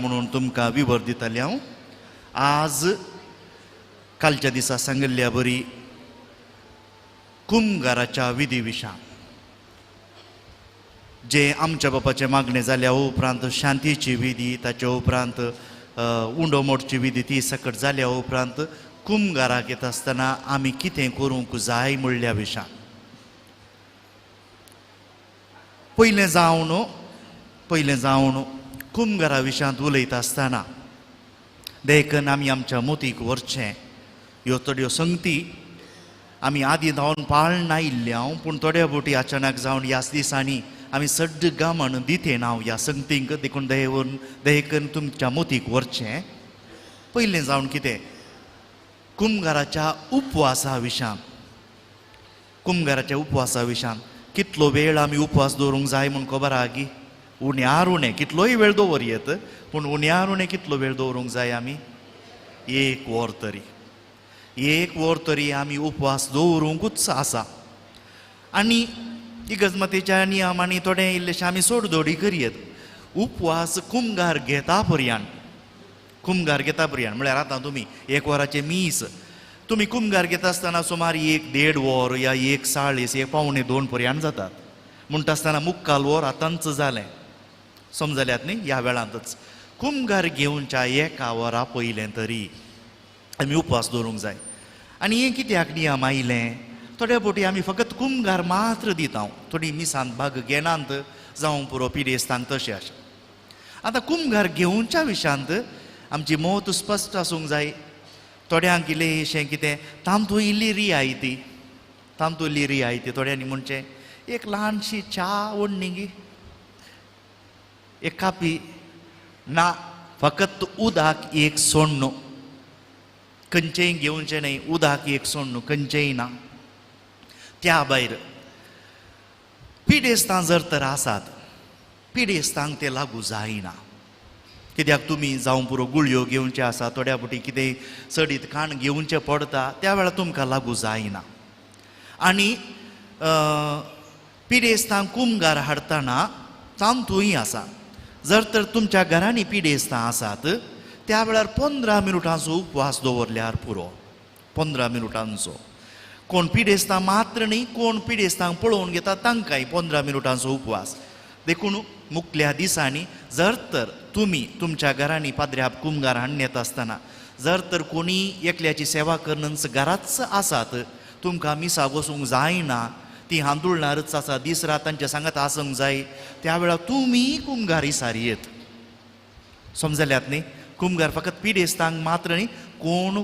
म्हणून तुमकां विवर दितलें हांव. आज कालच्या दिसा सांगिल्ल्या बरी कुमगाराच्या विधी विशां जे आमच्या बापाचें मागणें जाल्या उपरांत शांतीची विधी, ताच्या उपरांत उंडो मोडची विधी ती सकट जाल्या उपरांत कुमगाराक येता आसतना आमी कितें करूंक जाय म्हणल्या विशां. पयलें जावन कुमगारा विशांत उलयता आसतना देखून आमी आमच्या मोतीक व्हरचें. ह्यो थोड्यो संगती आमी आदीं धांवन पाळना आयिल्ले हांव, पूण थोड्या बोटी अचानक जावन ह्याच दिसांनी आमी सड्ड गमन दिते नांव ह्या संगतींक, देखून दयेवन देखून तुमच्या मोतीक व्हरचें. पयलें जावन कितें कुमगाराच्या उपवासा विशांत, कुमगाराच्या उपवासा विशांत कितलो वेळ आमी उपवास दवरूंक जाय म्हूण खबर आहा गी? उण्यार उणें कितलोय वेळ दवर येत, पूण उण्यार उणें कितलो वेळ दवरूंक जाय आमी? एक वर तरी, एक वर तरी आमी उपवास दवरूंकूच आसा. आनी इगर्जमातेच्या नियमांनी थोडें इल्लेशें आमी सोडदोडी करयेत. उपवास कुमगार घेता पर्यान, कुमगार घेता पर्यान म्हळ्यार आतां तुमी एक वराचें मीस तुमी कुमगार घेता आसतना सुमार एक देड वर या 1:40, एक 1:45 पर्यान जातात. म्हणटा आसतना मुक्काल वर आतांच जालें, समजल्यात न्ही? ह्या वेळांतच कुमगार घेवच्या एका वरा पयलें तरी आमी उपवास दवरूंक जाय. आनी हें कित्याक नियम आयलें? थोड्या फावटी आमी फकत कुमगार मात्र दिता, थोडीं मिसांत भाग घेनात जावं पुरो पिडेस्तांक तशें आसा. आतां कुमगार घेवच्या विशयांत आमची मत स्पश्ट आसूंक जाय. थोड्यांक इल्लेशें कितें तांतू इल्ली रियायती, तांतू इल्ली रियायती थोड्यांनी म्हणचें एक ल्हानशी च्या ओडणी गी, एक कापी ना, फकत उदक एक सोण्ण, खंयचेंय घेवचें न्हय, उदक एक सोण्ण, खंयचेंय ना. त्या भायर पिडेस्तां जर तर आसात, पिडेस्तांक तें लागू जायना. कित्याक तुमी जावं पुरो गुळयो घेवचे आसा, थोड्या फावटी कितें चडीत खाण घेवचें पडटा, त्या वेळार तुमकां लागू जायना. आनी पिडेस्तांक कुमगार हाडटना तांतूय आसा, जर तर तुमच्या घरांनी पिडेस्तां आसात त्या वेळार 15 मिनुटांचो उपवास दवरल्यार पुरो, 15 मिनुटांचो. कोण पिडेस्तां मात्र न्ही, कोण पिडेस्तांक पळोवन घेता तांकांय 15 मिनुटांचो उपवास. देखून मुखल्या दिसांनी जर तर तुमी तुमच्या घरांनी पाद्र्याप कुमगार हाडून येता आसतना जर तर कोणी एकल्याची सेवा करनच घराच आसात, तुमकां मिसाक वचूंक जायना, ती हांदुळणारच आसा, दीस रात तांच्या सांगात आसूंक जाय, त्या वेळार तुमी कुमगार इसार येत. समजल्यात न्ही? कुमगार फकत पिडेस्तांक मात्र न्ही, कोण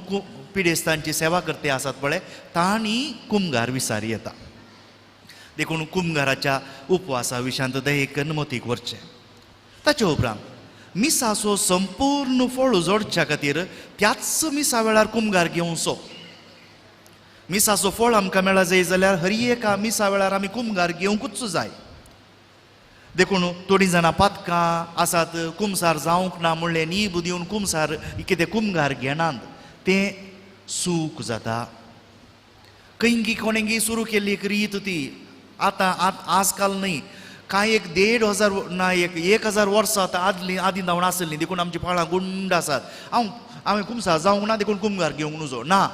पिडेस्तांची सेवा करते आसात पळय तांणी कुमगार विसार येता. देखून कुमगाराच्या उपवासा विशांत दयेकन मतीक व्हरचें. ताचे उपरांत मिसाचो संपूर्ण फळ जोडच्या खातीर त्याच मिसा वेळार कुमगार घेवचो. मिसाचो फळ आमकां मेळा जाय जाल्यार हर एका मिसा वेळार आमी कुमगार घेवंकूच जाय. देखून थोडीं जाणां पातकां आसात, कुमसार जावंक ना म्हणलें नीब दिवन कुमसार कितें कुमगार घेनात, तें चूक जाता. खंयगी कोणेगी सुरू केल्ली एक रीत ती आतां आज काल न्हय, कांय एक 1500 ना एक 1000 वर्सां आतां आदलीं आदीं धांवन आसलीं. देखून आमची पाळां गुंड आसात. हांव हांवें कुमसार जावंक ना देखून कुमगार घेवंक नुजो ना.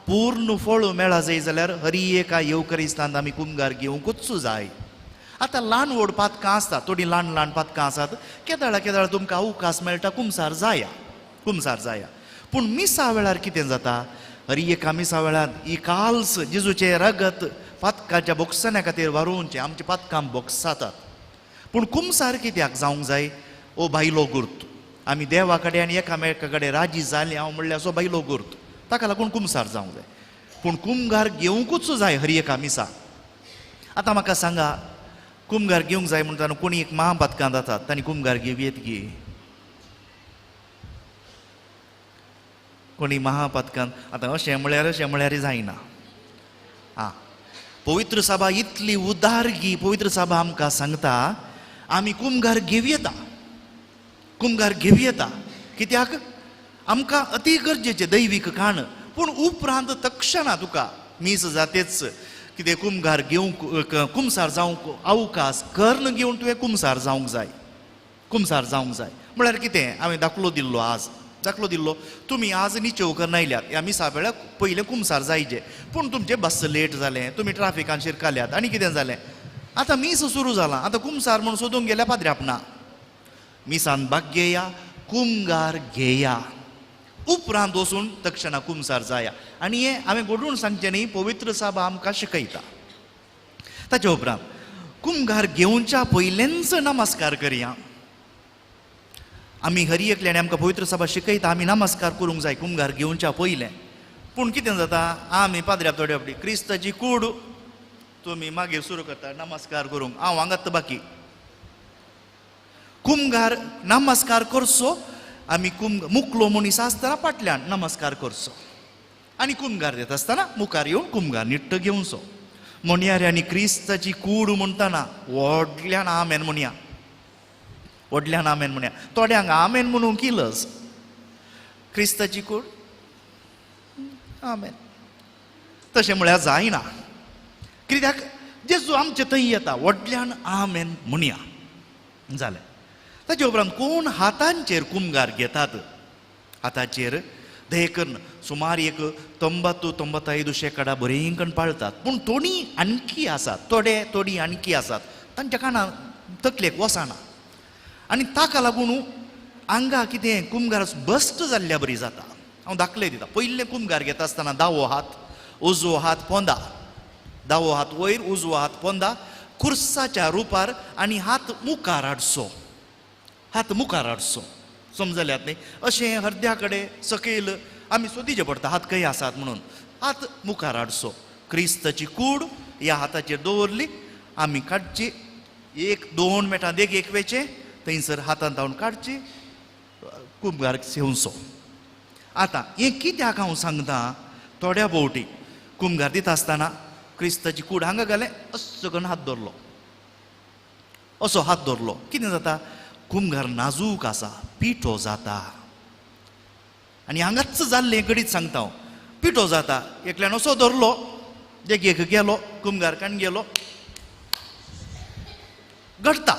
पूर्ण फळ मेळा जाय जाल्यार हरी एका येवकरिस्तांत आमी कुमगार घेवंकूच जाय. आतां ल्हान व्हड पातकां आसतात, थोडीं ल्हान ल्हान पातकां आसात, केदाळा केदाळा तुमकां अवकाश मेळटा कुमसार जाया, कुमसार जाया. पूण मिसा वेळार कितें जाता? हरी एका मिसा वेळार ही काल्स जेजूचें रगत पातकाच्या बोगसण्या खातीर वारोवचें, आमचीं पातकां बोगसातात. पूण कुमसार कित्याक जावंक जाय? ओ बायलो गुर्त, आमी देवा कडेन आनी एकामेका कडेन राजी जाली हांव म्हणल्यार असो बायलो गुर्त, ताका लागून कुमसार जावंक जाय. पूण कुमगार घेवंकूच जाय हर एका मिसा. आतां म्हाका सांगा, कुमगार घेवंक जाय म्हणटा कोणी एक महापातकां जातात तांणी कुमगार घेवयेत गी? कोणी महापातकान आतां अशें म्हळ्यार अशें म्हळ्यार जायना. आं, पवित्र सभा इतली उदारगी, पवित्र सभा आमकां सांगता आमी कुमगार घेवयेता, कुमगार घेवयेता. कित्याक? आमकां अती गरजेचें दैवीक खाण. पूण उपरांत तक्षणा तुका मीस जातेच कितें कुमगार घेवंक कुमसार जावंक अवकाश कर्ण घेवन तुवें कुमसार जावंक जाय, कुमसार जावंक जाय. म्हळ्यार कितें हांवें दाखलो दिल्लो, आज दाखलो दिल्लो, तुमी आज निचेव करून आयल्यात ह्या मिसा वेळार पयलें कुमसार जायचे, पूण तुमचें बस लेट जालें, तुमी ट्राफिकान शिरकाल्यात आनी कितें जालें, आतां मीस सुरू जालां, आतां कुमसार म्हूण सोदूंक गेल्या पाद्र्याप ना. मिसान भाग घेया, कुमगार घेया, उपरांत वचून तक्षणा कुमसार जाया. आनी हें हांवें घडून सांगचें न्ही, पवित्र साबा आमकां शिकयता. ताच्या उपरांत कुमगार घेवच्या पयलेंच नमस्कार करया. आमी हरी एकल्यान आमकां पवित्र सभा शिकयता आमी नमस्कार करूंक जाय कुमगार घेवच्या पयलें. पूण कितें जाता, आमी पाद्र्याप थोडे फावटी क्रिस्ताची कूड तुमी मागीर सुरू करता नमस्कार करूंक, हांव हांगात बाकी. कुमगार नमस्कार करचो, आमी मुकलो मनीस आसतना फाटल्यान नमस्कार करचो आनी कुमगार येता आसतना मुखार येवन कुमगार निट्ट घेवचो. म्हणयारे आनी क्रिस्ताची कूड म्हणटना व्हडल्यान आमेन म्हणया, व्हडल्यान आमेन म्हणया. थोड्यांक आमेन म्हणूंक किलस, क्रिस्ताची कूड आमेन तशें म्हळ्यार जायना. कित्याक जेजू आमचे थंय येता, व्हडल्यान आमेन म्हणया जालें. ताचे उपरांत कोण हातांचेर कुमगार घेतात, हाताचेर देखून सुमार एक 95 शेकडा बरें पाळतात, पूण थोडी आणखी आसात, थोडे थोडी आणखी आसात तांच्या कानां तकलेक वचना आनी ताका लागून आंगा कितें कुमगार बस्ट जाल्ल्या बरी जाता. हांव दाखले दिता. पयलें कुमगार घेता आसतना दावो हात उजवो हात पोंदा, दावो हात वयर उजवो हात पोंदा, कुर्साच्या रुपार आनी हात मुखार हाडचो, हात मुखार हाडचो. समजल्यात न्ही? अशें हरद्या कडेन सकयल आमी सोदीचें पडटा हात खंय आसात म्हणून. हात मुखार हाडचो, क्रिस्ताची कूड ह्या हाताचेर दवरली, आमी काडची, एक दोन मिनटां देगेक वेचें, थंयसर हातान धांवन काडची, कुमगार सेवचो. आतां हें कित्याक हांव सांगता, थोड्या भोवटी कुमगार दिता आसतना क्रिस्ताची कूड हांगा घालें, असो करून हात दवरलो, असो हात दवरलो, कितें जाता, कुमगार नाजूक आसा, पिठो जाता. आनी हांगाच जाल्लें घडीत सांगता हांव, पिठो जाता. एकल्यान असो धरलो, देगेक गेलो, कुमगार काण गेलो, घडटा.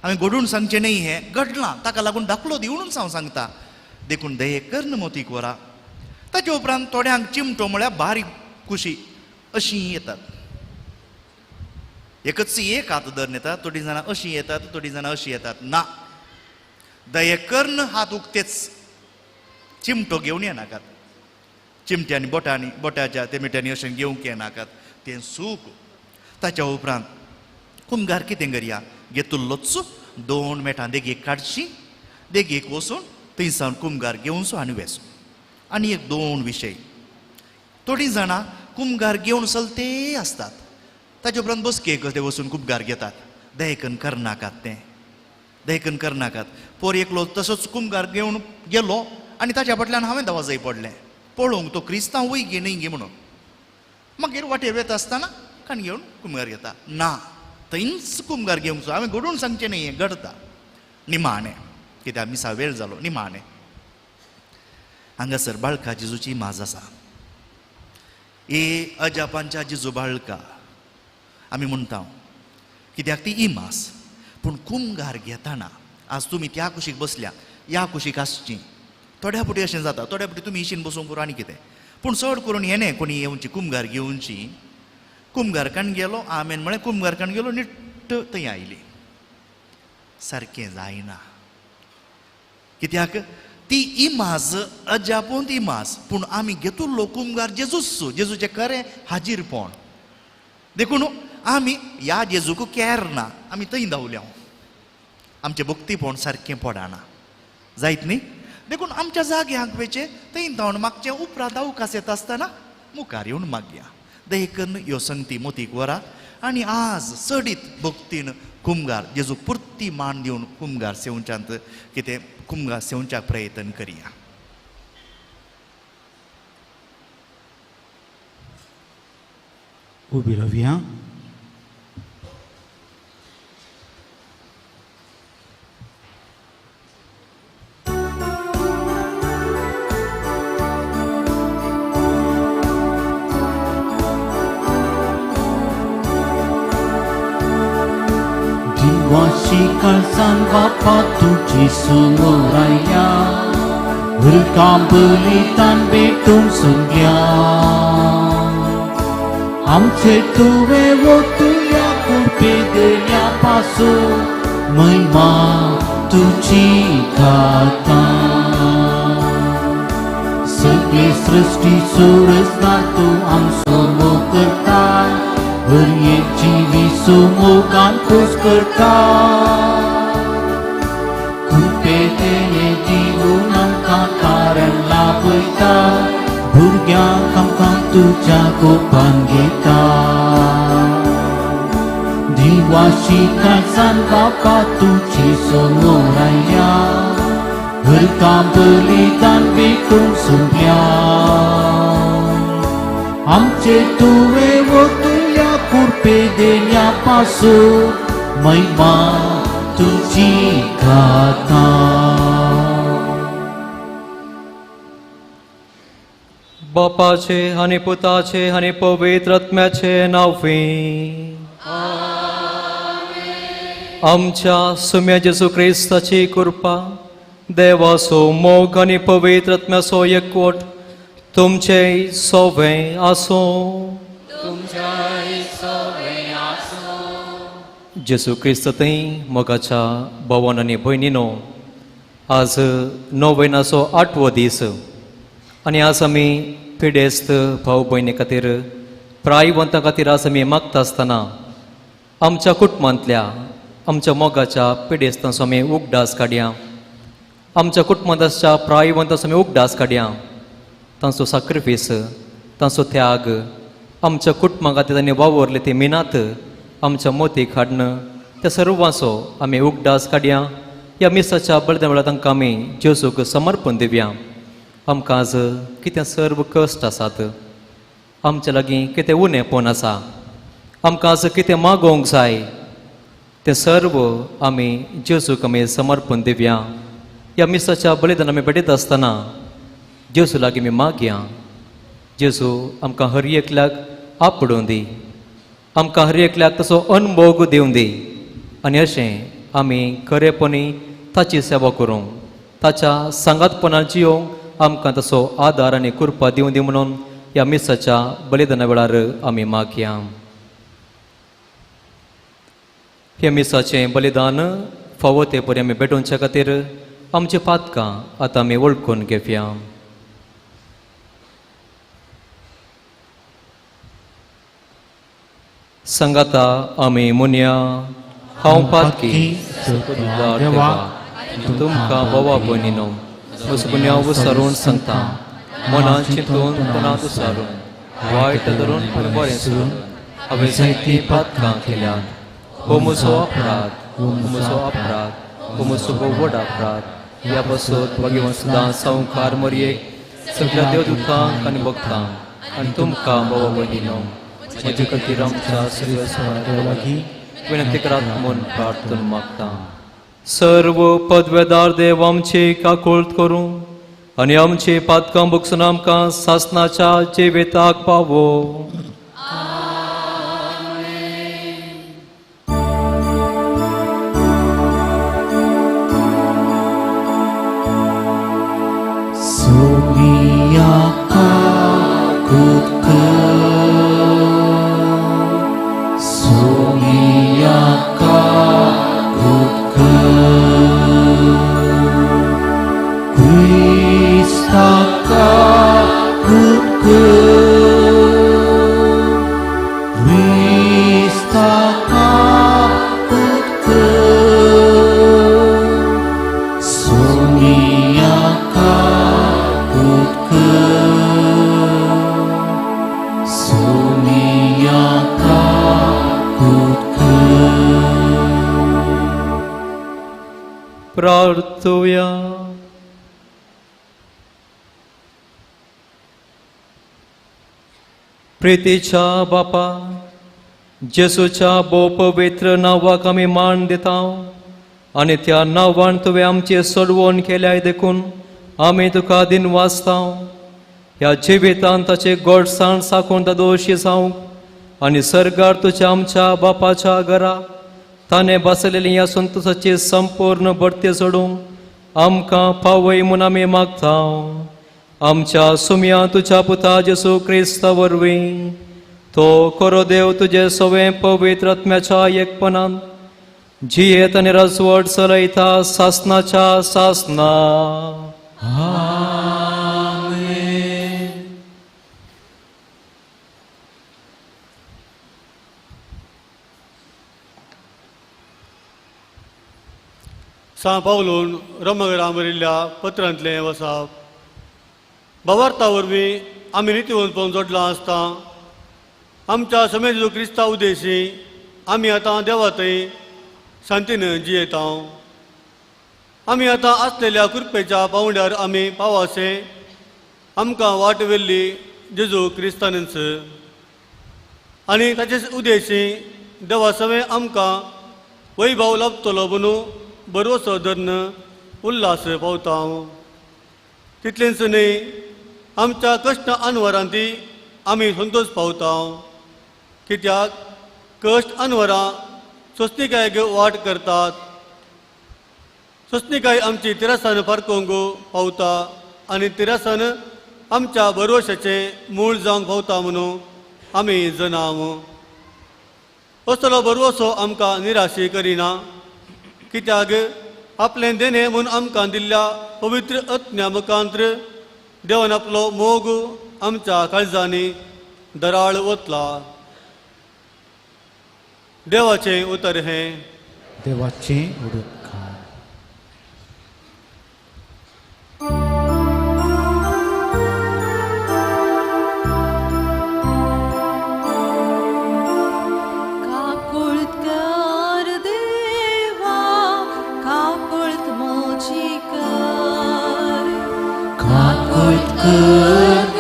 हांवें घडून सांगचें न्ही, हें घडलां, ताका लागून दाखलो दिवनूच हांव सांगता. देखून दये कर्ण मोतीक वरा. ताचे उपरांत थोड्यांक चिमटो म्हळ्यार बारीक कुशी अशी येतात, एकच एक हात धरून येतात, थोडीं जाणां अशीं येतात, थोडीं जाणां अशीं येतात. ना, दयेकर्ण हात उक्तेच, चिमटो घेवन येनाकात, चिमट्यांनी बोटांनी बोटाच्या ते मिट्यांनी अशें घेवंक येनाकात, तें सूख. ताच्या उपरांत कुमगार कितें करया, घेतुल्लोच दोन मेटां देगेक काडची, देगेक वचून थंय सावन कुमगार घेवचो आनी वेचो. आनी एक दोन विशय, थोडीं जाणां कुमगार घेवन चलते आसतात, ताचे उपरांत बसकेक ते वचून कुमगार घेतात. दयकन करनाकात, तें दयकन करनाकात. पोर एकलो तसोच कुमगार घेवन गेलो आनी ताच्या फाटल्यान हांवें दवाजय पडलें पळोवंक तो क्रिस्तांव वय गे न्हय गे म्हणून. मागीर वाटेर वेता आसतना काण घेवन कुमगार घेता. ना, थंयच कुमगार घेवचो. हांवें घडून सांगचें न्हय, हें घडता. निमाणें कित्याक मिसा वेळ जालो, निमाणें हांगासर बाळका जेजूची माज आसा. ए अजापांच्या जेजू बाळका आमी म्हणटा, कित्याक ती इमास. पूण कुमगार घेतना आज तुमी त्या कुशीक बसल्या, ह्या कुशीक आसची, थोड्या फावटी अशें जाता, थोड्या फावटी तुमी इशीन बसूंक पुरो आनी कितें, पूण चड करून हें कोणी येवची कुमगार घेवची, कुमगार काण गेलो, आमेन म्हळें, कुमगार काण गेलो, निट्ट थंय आयली. सारकें जायना, कित्याक ती इमाज अजापून इमाज, पूण आमी घेतुल्लो कुमगार जेजूच, जेजूचें खरें हाजीरपण. देखून आमी ह्या जेजूक कॅर ना, आमी थंय धांवल्या, आमचें भक्तीपण सारकें पडना जायत न्ही. देखून आमच्या जाग्याक वेचें, थंय धांवन मागचें, उपरांत अवकाश येता आसतना मुखार येवन मागया. देखून ह्यो संगती मोतीक वरा आनी आज चडीत भक्तीन कुमगार जेजू पुर्ती मान दिवन कुमगार सेवच्यांत कितें कुमगार सेवच्याक प्रयत्न करया. उबी रावया. दिवाशी काळजान बापा तुजी समोर आयल्या हरकां बलिदान भेटूंक सोदल्या आमचे तुवें वतुल्या कृपे दिल्या पासून महिमा तुजी गाता. सगळे सृश्टी सुरसना तूं आमचो मोग करता हर एक जिवी सुमोगान खोस करता. कृपे तेणे दिवन आमकां कारण लाभयता भुरग्यांक आमकां तुज्या गोपान घेता. दिवाशी काळजान बापा तुजी समोर आयल्या हरकां बलिदान भेटूंक सोदल्या आमचे तुवें वतुल्या कृपे देण्या पासून महिमा तुजी गाता. बापाचे आनी पुताचे आनी पवित्र आत्म्याचे नांवी. आमच्या सुम्या जेजू क्रिस्ताची कृपा, देवाचो मोग आनी पवित्र आत्म्याचो एकवट तुमचे सोवे आसूं. जेजू क्रिस्त थंय मोगाच्या भवन आनी भयणीनो, आज नोवेनाचो आठवो दीस आनी आज आमी पिडेस्त भाव भयणी खातीर, प्रायवंता खातीर आज आमी मागता आसतना आमच्या कुटुंबांतल्या आमच्या मोगाच्या पिडेस्तांचो आमी उगडास काडया. आमच्या कुटुंबांत आसच्या प्रायवंतांचो आमी उगडास काडया. तांचो साक्रिफीस, तांचो त्याग आमच्या कुटुंबा खातीर तांणी वावरले ती मिनात आमच्या मोतीक हाडन त्या सर्वांचो आमी उगडास काडया. ह्या मिसाच्या बळद्या वेळार तांकां आमी जेजूक समर्पण दिवया. आमकां आज कितें सर्व कश्ट आसात, आमच्या लागीं कितें उणेपण आसा, आमकां आज कितें मागोवंक जाय तें सर्व आमी जेजूक आमी समर्पण दिवया. ह्या मिसाच्या बलिदान आमी भेटयता आसतना जेजू लागीं आमी मागया, जेजू आमकां हर एकल्याक आपडूं दी, आमकां हर एकल्याक तसो अनभोग दिवं दी आनी अशें आमी खरेपणी ताची सेवा करूंक, ताच्या सांगातपणान जियोंक आमकां तसो आदार आनी कृपा दिवं दी म्हणून ह्या मिसाच्या बलिदाना वेळार आमी मागया. ह्या मिसाचें बलिदान फावो ते परी आमी भेटोवच्या खातीर आमची पातकां आतां आमी वळखून घेवया. संगाता आमी मुनया, हांव पातकी देवा तुमकां भावा भयणीनो म्हजो गुन्यांव विसरून सांगता, मनान चिंतून तणांत उसारून वायट धरून आनी बरें सोडून हांवें जायतीं पातकां केल्यांत. हो म्हजो अपराध, हो म्हजो अपराध, हो म्हजो व्हड अपराध. ह्या पासत भाग्यवान सदां संवकार मरयेक सगळ्या देवदूतांक आनी भक्तांक आनी तुमकां भावा भयणीनो म्हजे खातीर आमच्या सगळ्या लागीं विनंती करात म्हूण प्रार्थना मागता. सर्व पदवेदार देव आमची काकुळट करूं आनी आमची पातकां भोगसून आमकां सासनाच्या जिविताक पावो. सोमिया काकुट कर, सोमिया काकुट कर, क्रिस्ता काकुट कर, क्रिस्ता काकुट कर, सोमिया काकुट कर, सोमिया काकुट कर. प्रार्थुया. प्रितीच्या बापा, जेसूच्या भोव पवित्र नांवाक आमी मान दिता आनी त्या नांवान तुवें आमची सोडवण केल्याय देखून आमी तुका दिनवासता. ह्या जिवितांत ताचे गोडसाण साकून दोशी जावंक आनी सर्गार तुज्या आमच्या बापाच्या घरा ताणें बसलेली ह्या संतोशाची संपूर्ण भरती सोडूंक आमकां पावय म्हूण आमी मागता. आमच्या सुमया तुज्या पुता जेसू क्रिस्ता वरवीं तो खरो देव तुजे सवें पवित्र आत्म्याच्या एकपणान जियेत आनी राजवट चलयता सासनाच्या सासना. सां पावलून रोमगरा बरयल्ल्या पत्रांतलें वसाप. भावार्था वरवीं आमी नितीवंतपण जोडलां आसता. आमच्या समेज क्रिस्ता उदेशी आमी आतां देवा थंय शांतीन जियेता. आमी आतां आसलेल्या कृपेच्या पावंड्यार आमी पावासे आमकां वाट व्हेल्ली जेजू क्रिस्तानच आनी ताचे उदेशी देवा सवें आमकां वैभव लाभतलो म्हणून बरोसो धरून उल्हास पावता. तितलेंच न्हय, आमच्या कश्ट अनवरांती आमी संतोश पावता, कित्याक कश्ट अनवरां सोंसणीकायेक वाट करतात. सोंसणीकाय आमची तिरासान फारकोवंक पावता आनी तिरासान आमच्या बरवशाचें मूळ जावंक पावता म्हणून आमी जनाव. असलो बरवसो आमकां निराशी करिना, कित्याक आपलें देणें म्हूण आमकां दिल्ल्या पवित्र आत्म्या मुखांत्र देवान आपलो मोग आमच्या काळजांनी दराळ ओतला. देवाचें उतर हें. देवाचें उदकार.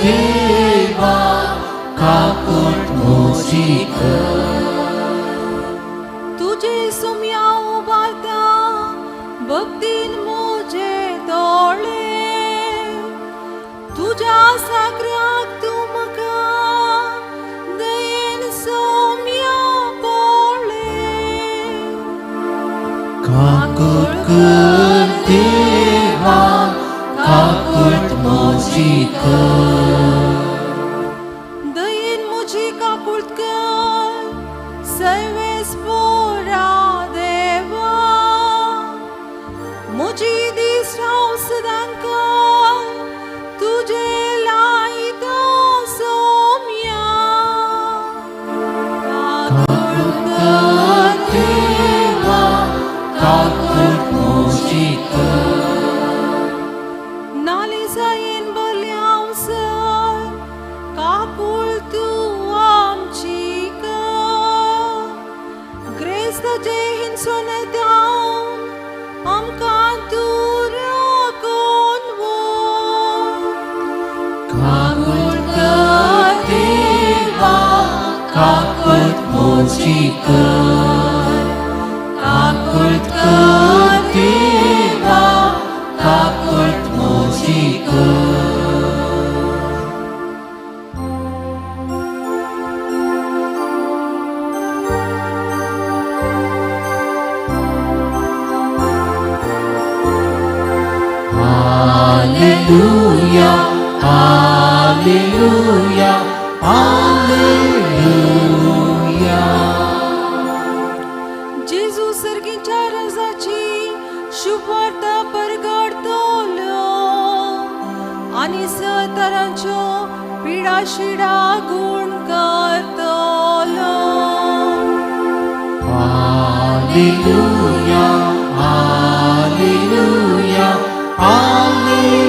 देवा काकूट म्हजी कर, तुजे सुम्या उबारता भक्तीन म्हजे दोळे, तुज्या सागराक तूं म्हाका दयेन सोम्या पळय. काकूट कर देवा काकूट म्हजी कर, दयेन म्हजी काकूट कर सर्वेस्पोरा देवा, म्हजी दीस राव सदां कर तुजे लायता सोम्या. काकूट कर देवा काकूट म्हजी कर, नालिसायेन बरल्या सर काकूळ तूं आमची कर, ग्रेस्ताचे हिंसून धांवन आमकां तूं राखून व्हर. काकूट कर देवा काकूट म्हजी कर, काकूट कर देवा काकूट म्हजी कर. Alleluia, Alleluia, Alleluia. जेजू सर्गीच्या रजाची शुभवार्ता परगडतलो आनी सतरांच्यो पिडा शिडा गुण करतलो. Alleluia, Alleluia, Alleluia.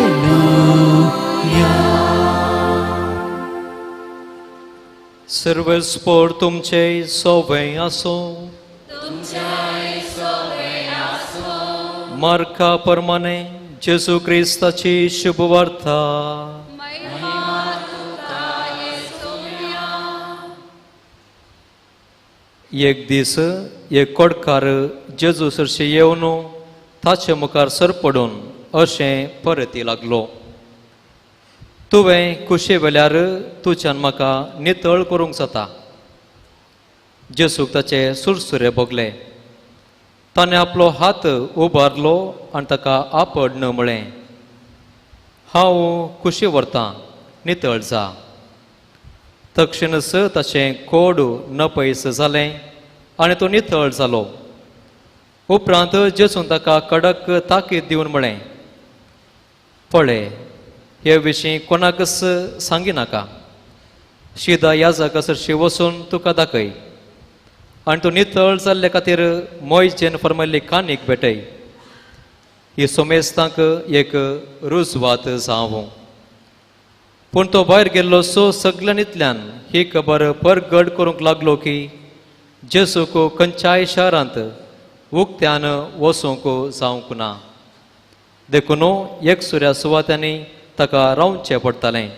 सर्वेस्पोर तुमचे सोवे आसूं. मार्का प्रमाणे जेजू क्रिस्ताची शुभवार्ता. एक दीस एक कोडकार जेजू सरशी येवन ताचे मुखार सरपडून अशें परती लागलो, तुवें कुशे वेल्यार तुज्यान म्हाका नितळ करूंक जाता. जेजूक ताचे सुरसुरे भोगले. ताणें आपलो हात उबारलो आनी ताका आपडन म्हळें, हांव कुशी व्हरतां, नितळ जा. तक्षणच ताचें कोड नपयस जालें आनी तो नितळ जालो. उपरांत जेजून ताका कडक ताकीद दिवन म्हळें, पळय, हे विशीं कोणाकच सांगिनाका. शिदा याजका सरशी वचून तुका दाखय आनी तूं नितळ जाल्ले खातीर मोयजेन फर्मायल्ली कानीक भेटय. ही सोमेस्तांक एक रुजवात जावं. पूण तो भायर गेल्लो सो सगल्यांतल्यान ही खबर परगट करूंक लागलो की जेजूक खंयच्याय शारांत उक्त्यान वचूंक जावंक ना. देखून एकसुऱ्या सुवात्यांनी ताका रावचें पडटालें.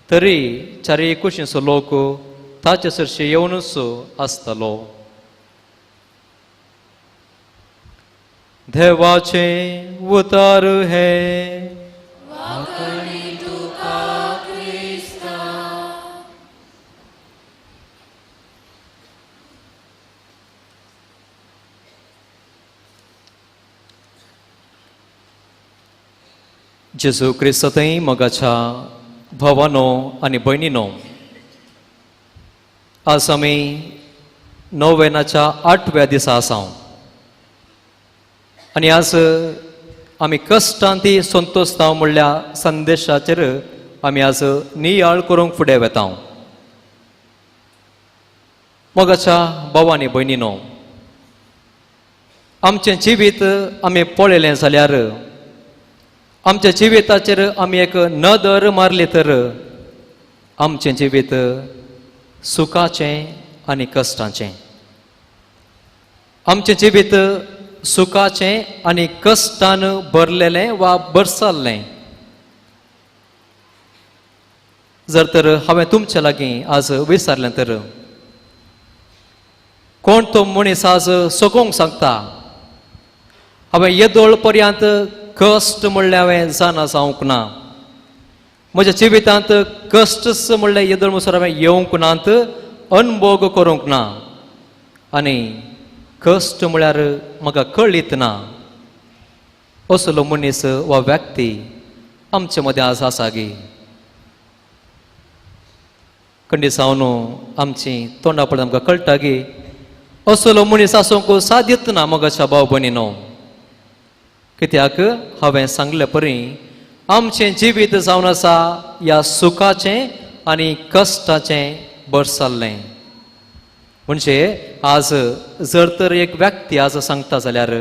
तरी चारय कुशींचो लोक ताचे सरशी येवनूच आसतालो. देवाचें उतार हें. जेजू क्रिस्तांतय मोगाच्या भावानो आनी भयणीनो, आज आमी नोवेनाच्या आठव्या दिसा आसा आनी आज आमी कश्टांती संतोषताव म्हणल्या संदेशाचेर आमी आज नियाळ करूंक फुडें वेता. मोगाच्या भावानी भयणीनो, आमचें जिवीत आमी पळयलें जाल्यार आमच्या जिविताचेर आमी एक नदर मारली तर आमचें जिवीत सुखाचें आनी कश्टाचें. आमचें जिवीत सुखाचें आनी कश्टान भरलेलें वा भरसल्लें. जर तर हांवें तुमचे लागीं आज विचारलें तर कोण तो मनीस आज सगोंक सांगता हांवें येदोळ पर्यंत कश्ट म्हणलें हांवें जाणा जावंक ना, म्हज्या जिवितांत कश्टच म्हणलें येदोळ म्हणसर हांवें येवंक नात, अनभोग करूंक ना आनी कश्ट म्हळ्यार म्हाका कळीत ना, असलो मनीस वा व्यक्ती आमचे मदें आज आसा गी? खंडी जावन आमची तोंडा पळोवन आमकां कळटा गी असलो मनीस आसूंक सादीत ना मोगाच्या भाव भयणीनो. कित्याक हांवें सांगले परी आमचें जिवीत जावन आसा ह्या सुखाचें आनी कश्टाचें भरसल्लें. म्हणजे आज जर तर एक व्यक्ती आज सांगता जाल्यार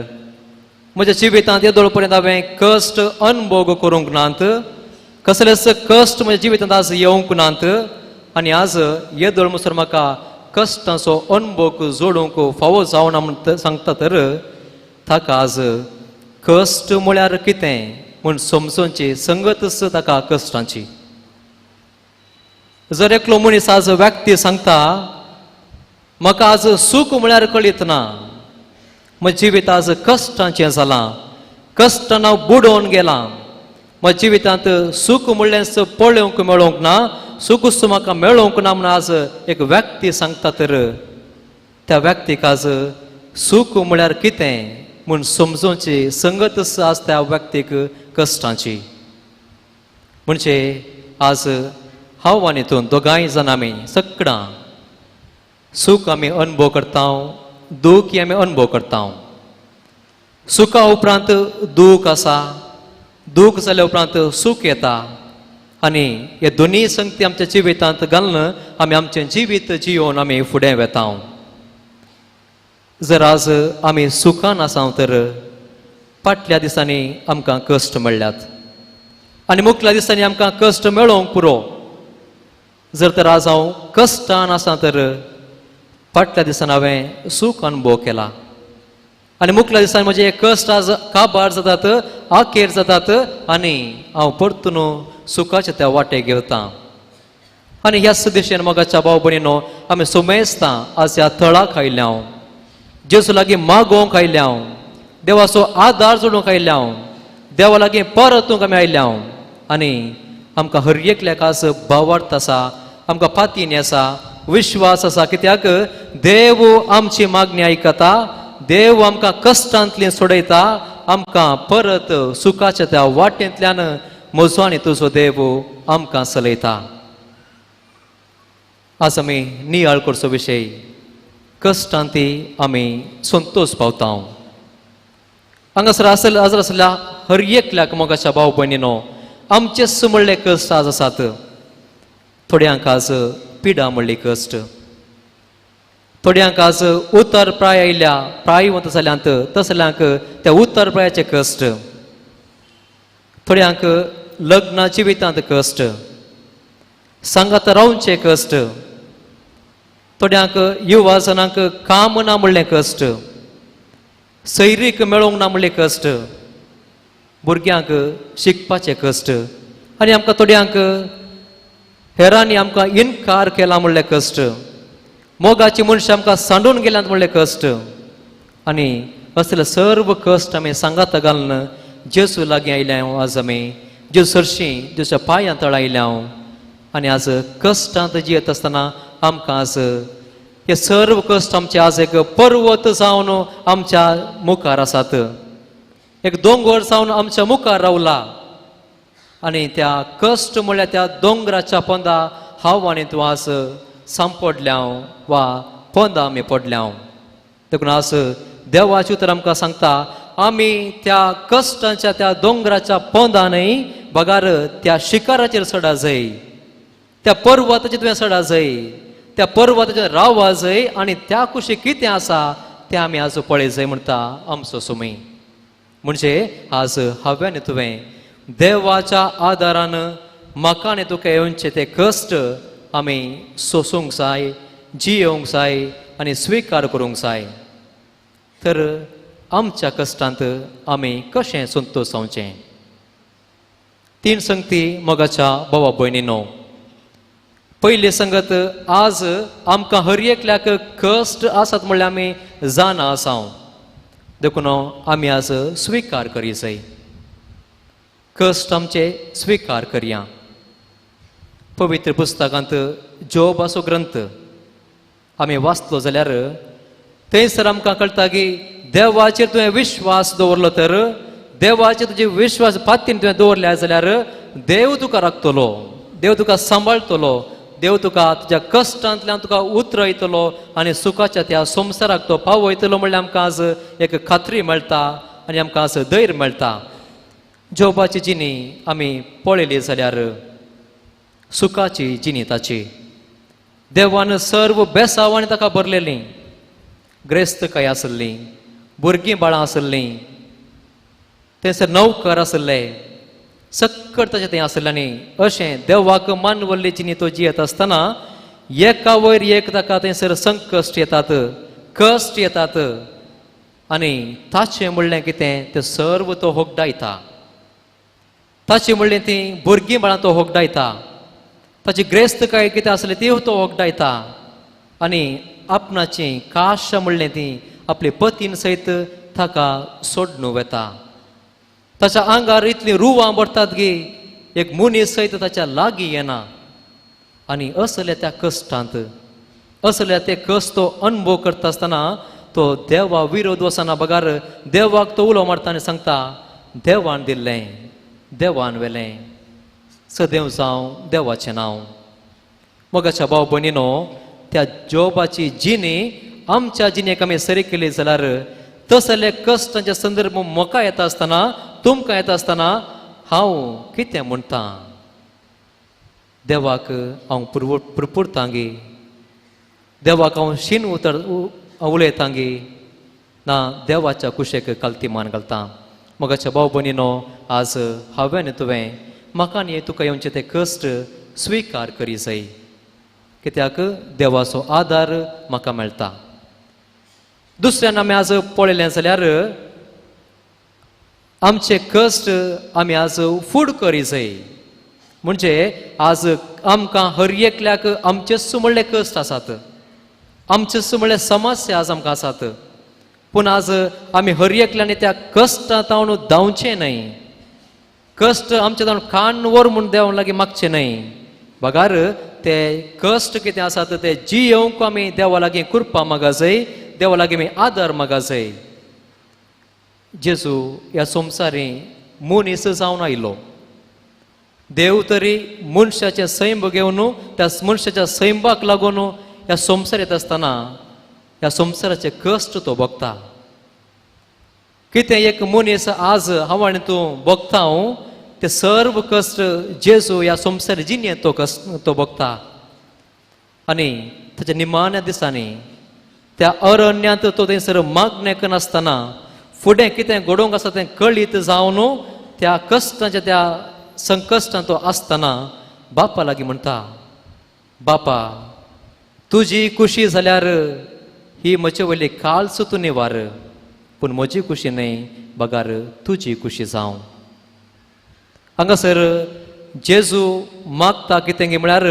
म्हज्या जिवितांत येदोळ पर्यंत हांवें कश्ट अनभोग करूंक नात, कसलेच कश्ट म्हज्या जिवितांत आज येवंक नात आनी आज येदोळ म्हणसर म्हाका कश्टांचो अनभोग जोडूंक फावो जावना म्हण सांगता तर ताका आज कश्ट म्हळ्यार कितें म्हूण समजोवची संगतच ताका कश्टांची. जर एकलो मनीस आज व्यक्ती सांगता म्हाका आज सूख म्हळ्यार कळीत ना, म्हजें जिवीत आज कश्टांचें जालां, कश्टान हांव बुडोवन गेलां, म्हज्या जिवितांत सूख म्हणलेंच पळोवंक मेळोवंक ना, सुखूच म्हाका मेळोवंक ना म्हूण आज एक व्यक्ती सांगता तर त्या व्यक्तीक आज सूख म्हळ्यार कितें म्हूण समजोवची संगतच आज त्या व्यक्तीक कश्टांची. म्हणजे आज हांव आनी तूं दोगांय जाण आमी सगळां सूख आमी अनुभव करता, दूख आमी अनुभव करता. सुखा उपरांत दूख आसा, दूख जाल्या उपरांत सूख येता आनी हे दोनूय संगती आमच्या जिवितांत घालून आमी आमचें जिवीत जियोवन आमी फुडें वेता. जर आज आमी सुखान आसा तर फाटल्या दिसांनी आमकां कश्ट मेळ्ळ्यात आनी मुखल्या दिसांनी आमकां कश्ट मेळोवंक पुरो. जर तर आज हांव कश्टान आसा तर फाटल्या दिसान हांवें सूख अनुभव केला आनी मुखल्या दिसान म्हजे कश्ट आज काबार जातात, आखेर जातात आनी हांव परतून सुखाच्या त्या वाटेक घेवता. आनी ह्याच दिशेन मोगाच्या भाव भयणीनो आमी सुमेस्तां आज ह्या थळाक आयल्या हांव, जेजू लागीं मागोवंक आयल्या हांव, देवाचो आदार जोडूंक आयल्या हांव, देवा लागीं परतूंक आमी आयल्या हांव आनी आमकां हर एकल्याक आज भावार्थ आसा, आमकां पातीन आसा, विश्वास आसा. कित्याक देव आमची मागणी आयकता, देव आमकां कश्टांतली सोडयता, आमकां परत सुखाच्या त्या वाटेंतल्यान म्हजो आनी तुजो देव आमकां चलयता. आज आमी नियाळ करचो विशय कश्टांती आमी संतोश पावता. हांगासर आसल हाजर आसल्या हर एकल्याक मोगाच्या भाव भयणीनो आमचे म्हणले कश्ट आज आसात. थोड्यांक आज पिडा म्हणली कश्ट, थोड्यांक आज उतर प्राय आयल्या प्रायवंत जाल्यांत तसल्यांक त्या उतर प्रायाचे कश्ट, थोड्यांक लग्न जिवितांत कश्ट, सांगात रावचे कश्ट, थोड्यांक युवा जणांक काम ना म्हणलें कश्ट, सैरीक मेळोवंक ना म्हणलें कश्ट, भुरग्यांक शिकपाचें कश्ट, आनी आमकां थोड्यांक हेरांनी आमकां इनकार केला म्हणलें कश्ट, मोगाची मनशां आमकां सांडून गेल्यांत म्हणलें कश्ट. आनी असले सर्व कश्ट आमी सांगात घालून जेजू लागीं आयल्या आज आमी, जेजू सरशीं जेजूच्या पांयां तळ आयल्या. आनी आज कश्टांत जियेत आसतना आमकां आज हे सर्व कश्ट आमचे आज एक पर्वत जावन आमच्या मुखार आसात, एक दोंगर जावन आमच्या मुखार रावला. आनी त्या कश्ट म्हणल्यार त्या दोंगराच्या पोंदा हांव आनी तूं आज सांपडल्या वा पोंदा आमी पडल्या. देखून आज देवाचें उतर आमकां सांगता आमी त्या कश्टांच्या त्या दोंगराच्या पोंदा न्हय बगार त्या शिखराचेर चडा जाय, त्या पर्वताचेर तुवें चडा जाय, त्या पर्वताचेर रावा जाय आनी त्या कुशीक कितें आसा तें आमी आज पळय जाय म्हणटा आमचो सुमी. म्हणजे आज हांवें आनी तुवें देवाच्या आदारान म्हाका आनी तुका येवचे ते कश्ट आमी सोसूंक जाय, जियेवंक जाय आनी स्विकार करूंक जाय. तर आमच्या कश्टांत आमी कशें संतोश जावचें? तीन संगती मोगाच्या भावा भयणीनो. पयली संगत, आज आमकां हर एकल्याक कश्ट आसात म्हणल्यार आमी जाणा आसा, देखून आमी आज स्विकार करी जाय, कश्ट आमचे स्विकार करया. पवित्र पुस्तकांत जोब असो ग्रंथ आमी वाचलो जाल्यार थंयसर आमकां कळटा की देवाचेर तुवें विश्वास दवरलो तर, देवाचेर तुजे विश्वास पातीन तुवें दवरल्या जाल्यार देव तुका राखतलो, देव तुका सांबाळटलो, देव तुका तुज्या कश्टांतल्यान तुका उतरयतलो आनी सुखाच्या त्या संवसाराक तो पावयतलो म्हणल्यार आमकां आज एक खात्री मेळटा आनी आमकां आज धैर्य मेळटा. जोबाची जिणी आमी पळयली जाल्यार सुखाची जिणी ताची, देवान सर्व बेसावांनी ताका भरलेली, ग्रेस्तकाय आसली, भुरगीं बाळां आसलीं, थंयसर नौकर आसले, सक्कट ताचें थंय आसलें. आनी अशें देवाक मानवल्ली जिणी तो जियेत आसतना एका वयर एक ताका थंयसर संकश्ट येतात, कश्ट येतात आनी ताचें म्हणलें कितें तें सर्व तो होगडायता, ताचें म्हणलें ती भुरगीं बाळां तो होगडायता, ताची ग्रेस्तकाय कितें आसली ती तो होगडायता आनी आपणाची काश म्हणलें ती आपले पतीन सयत ताका सोडणू वेता. ताच्या आंगार इतलीं रुवां भरतात की एक मनीस सयत ताच्या लागीं येना. आनी असल्या त्या कश्टांत, असल्या ते कश्ट तो अनुभव करता आसतना तो देवा विरोध वचना बगार देवाक तो उलो मारता आनी सांगता, देवान दिल्लें देवान व्हेलें, सदैव जावं देवाचें नांव. मोगाच्या भाव भयणीनो, त्या जोबाची जिणी आमच्या जिणेक आमी सरी केली जाल्यार तसले कश्टांचे संदर्भ म्हाका येता आसतना, तुमकां येता आसतना हांव कितें म्हणटा? देवाक हांव पुरपुरतांगी, देवाक हांव शीन उतर उलयतांगी ना देवाच्या कुशेक कालती मान घालता. मोगाच्या भाव भयणीनो, आज हांवें आनी तुवें म्हाका आनी तुका येवचे ते कश्ट स्विकार करी जाय, कित्याक देवाचो आदार म्हाका मेळटा. दुसऱ्यान आमी आज पळयलें जाल्यार आमचे कश्ट आमी आज फूड करी जाय. म्हणजे आज आमकां हर एकल्याक आमचेच म्हणले कश्ट आसात, आमचेच म्हणले समस्या आज आमकां आसात, पूण आज आमी हर एकल्यानी त्या कश्टांत धांवचें न्हय, कश्ट आमचे जावन कान वर म्हूण देवा लागीं मागचें न्हय, बगार ते कश्ट कितें आसात ते जियेवंक आमी देवा लागीं कृपा मागा जाय, देवा लागीं आमी आदार मागा जाय. जेजू ह्या संवसारी मनीस जावन आयलो. देव तरी मनशाचें सैम घेवन त्या मनशाच्या सैमाक लागून ह्या संवसार येता आसतना ह्या संवसाराचे कश्ट तो भोगता. कितें एक मनीस आज हांव आनी तूं भोगता हांव ते सर्व कश्ट जेजू ह्या संवसार जिणेंत तो कश्ट तो भोगता. आनी ताच्या निमाण्या दिसांनी त्या अरण्यांत तो थंयसर मागणें करनासतना फुडें कितें घडोवंक आसा तें कळीत जावन त्या कश्टांच्या त्या संकश्टांत तो आसतना बापा लागीं म्हणटा, बापा तुजी खुशी जाल्यार ही म्हजे वयली काळच तूं निवार, पूण म्हजी खुशी न्हय बगार तुजी खुशी जावं. हांगासर जेजू मागता कितें म्हळ्यार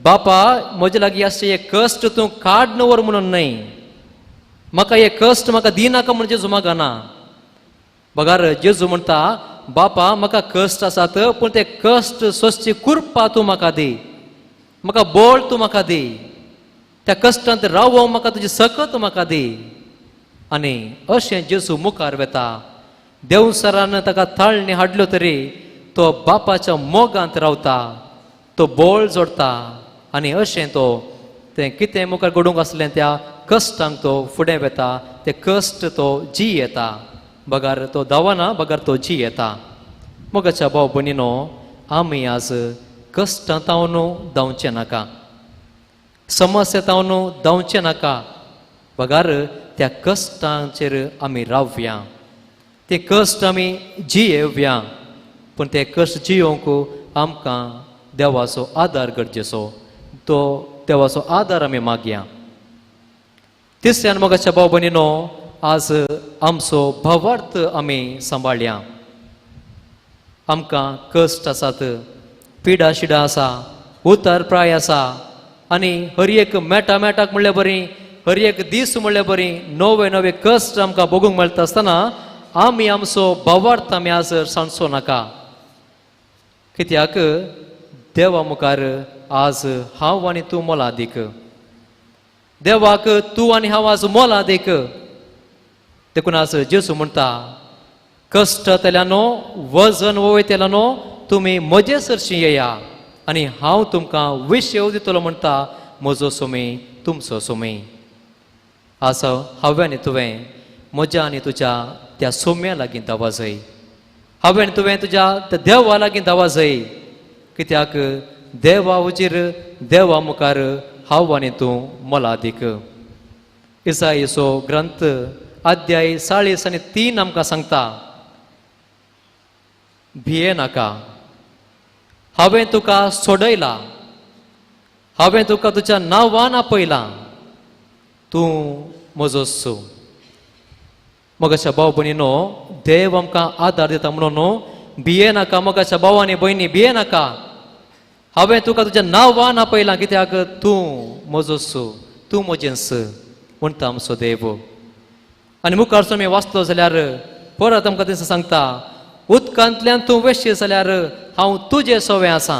बापा म्हजे लागीं आसचे हे कश्ट तूं काड न्हय म्हणून न्हय, म्हाका हे कश्ट म्हाका दिनाका म्हणून जेजू मागना. बगार जेजू म्हणटा बापा म्हाका कश्ट आसात पूण ते कश्ट सोंसची कृपा तूं म्हाका दी, म्हाका बळ तूं म्हाका दी, त्या कश्टांत रावोंक म्हाका तुजी सकत म्हाका दी. आनी अशें जेजू मुखार वेता. देवसरान ताका ताळणी हाडल्यो तरी तो बापाच्या मोगांत रावता, तो बळ जोडटा आनी अशें तो तें कितें मुखार घडूंक आसलें त्या कश्टांक तो फुडें वेता, ते कश्ट तो जी येता, बगार तो धांवना बगार तो जी येता. मोगाच्या भाव भयणीनो, आमी आज कश्टां तावन धांवचें नाका, समस्या तावन धांवचें नाका, बगार त्या कश्टांचेर आमी रावया, ते कश्ट आमी जियेवया. पूण ते कश्ट जियोवंक आमकां देवाचो आदार गरजेचो, तो देवाचो आदार आमी मागया. तिसऱ्यान मोगाच्या भाव भयणीनो, आज आमचो भावार्थ आमी सांबाळया. आमकां कश्ट आसात, पिडा शिडा आसा, उतार प्राय आसा आनी हर एक मेटा मेटाक म्हणल्यार बरी, हर एक दीस म्हणल्यार बरी नवे नवे कश्ट आमकां भोगूंक मेळटा आसतना आमी आमचो भावार्थ आमी आज सांडचो नाका. कित्याक देवा मुखार आज हांव आनी तूं मोलादीक, देवाक तूं आनी हांव आज मोलादीक. देखून आज जेजू म्हणटा कश्ट तेल्यानो वजन वयतेल्यानो तुमी म्हजे सरशी येया आनी हांव तुमकां विशेव दितलो म्हणटा म्हजो सोमी तुमचो सोमी. आज हांवें आनी तुवें म्हज्या आनी तुज्या त्या सोम्या लागीं धांवा जाय, हांवें आनी तुवें तुज्या त्या देवा लागीं धांवा जाय. कित्याक देवा हुजीर देवा मुखार हांव आनी तूं मोलादीक. इसाईचो ग्रंथ अध्याय 40:3 आमकां सांगता, भिये नाका, हांवें तुका सोडयला, हांवें तुका तुज्या नांवान आपयला, तूं म्हजो सू. मोगाच्या भाव भयणीनो, देव आमकां आदार दिता म्हणून भिये नाका. मोगाच्या भाव आनी भयणी भिये नाका, हांवें तुका तुज्या नांवान आपयला, कित्याक तूं म्हजो सू, तूं म्हजेंस म्हणटा आमचो देव. आनी मुखार आमी वाचलो जाल्यार परत आमकां थंयसर सांगता, उदकांतल्यान तूं वेशी जाल्यार हांव तुजे सोवें आसा,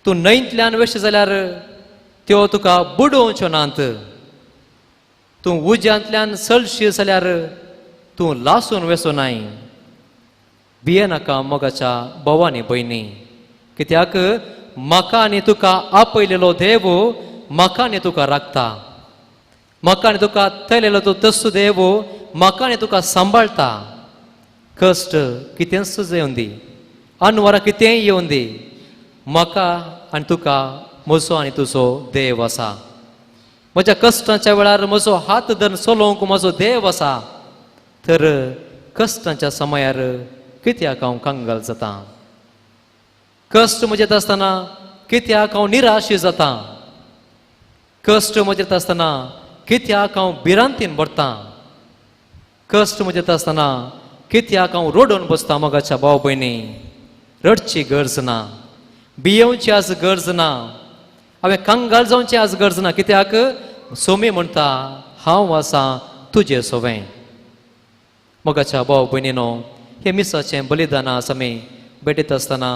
तूं न्हंयतल्यान वेशी जाल्यार त्यो तुका बुडोवच्यो नात, तूं उज्यांतल्यान चलशी जाल्यार तूं लासून वेसो नाय. भिये नाका मोगाच्या भावानी भयणी, कित्याक म्हाका आनी तुका आपयलेलो देव म्हाका आनी तुका राखता, म्हाका आनी तुका थेलेलो तो तस्सो देव म्हाका आनी तुका सांबाळटा. कश्ट कितेंच येवन दी, अनवरां कितेंय येवन दी, म्हाका आनी तुका म्हजो आनी तुजो देव आसा. म्हज्या कश्टांच्या वेळार म्हजो हात धरून चलोवंक म्हजो देव आसा. तर कश्टांच्या समयार कित्याक हांव कंगाल जाता, कश्ट म्हजें आसतना कित्याक हांव निराशी जाता, कश्ट म्हजें आसतना कित्याक हांव भिरांतीन भरता, कश्ट म्हजें आसतना कित्याक हांव रडून बसता. मोगाच्या भाव भयणी, रडची गरज ना, भियेवची आज गरज ना, हांवें कंगाल जावची आज गरज ना. कित्याक सोमी म्हणटा हांव आसा तुजे सोवें. मोगाच्या भाव भयणीनो, हे मिसाचें बलिदान आज आमी भेटयता आसतना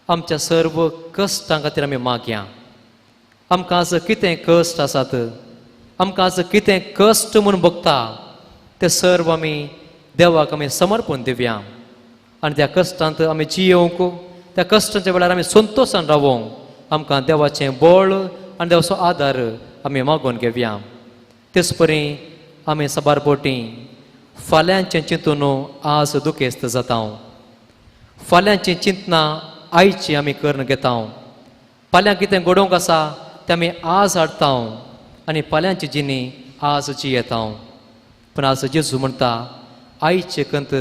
आमच्या सर्व कश्टां खातीर आमी मागया. आमकां आज कितें कश्ट आसात, आमकां आज कितें कश्ट म्हूण भोगता तें सर्व आमी देवाक आमी समर्पण दिवया आनी त्या कश्टांत आमी जियोवंक, त्या कश्टांच्या वेळार आमी संतोशान रावोंक आमकां देवाचें बळ आनी देवाचो आदार आमी मागून घेवया. तेच परी आमी साबार बोटी फाल्यांचें चिंतून आज दुखेस्त जाता. फाल्यांचीं चिंतना आयची आमी करून घेता. फाल्यां कितें घडोवंक आसा तें आमी आज हाडटा आनी फाल्यांची जिणी आज जियेता. पूण आज जेजू म्हणटा आयचे कंत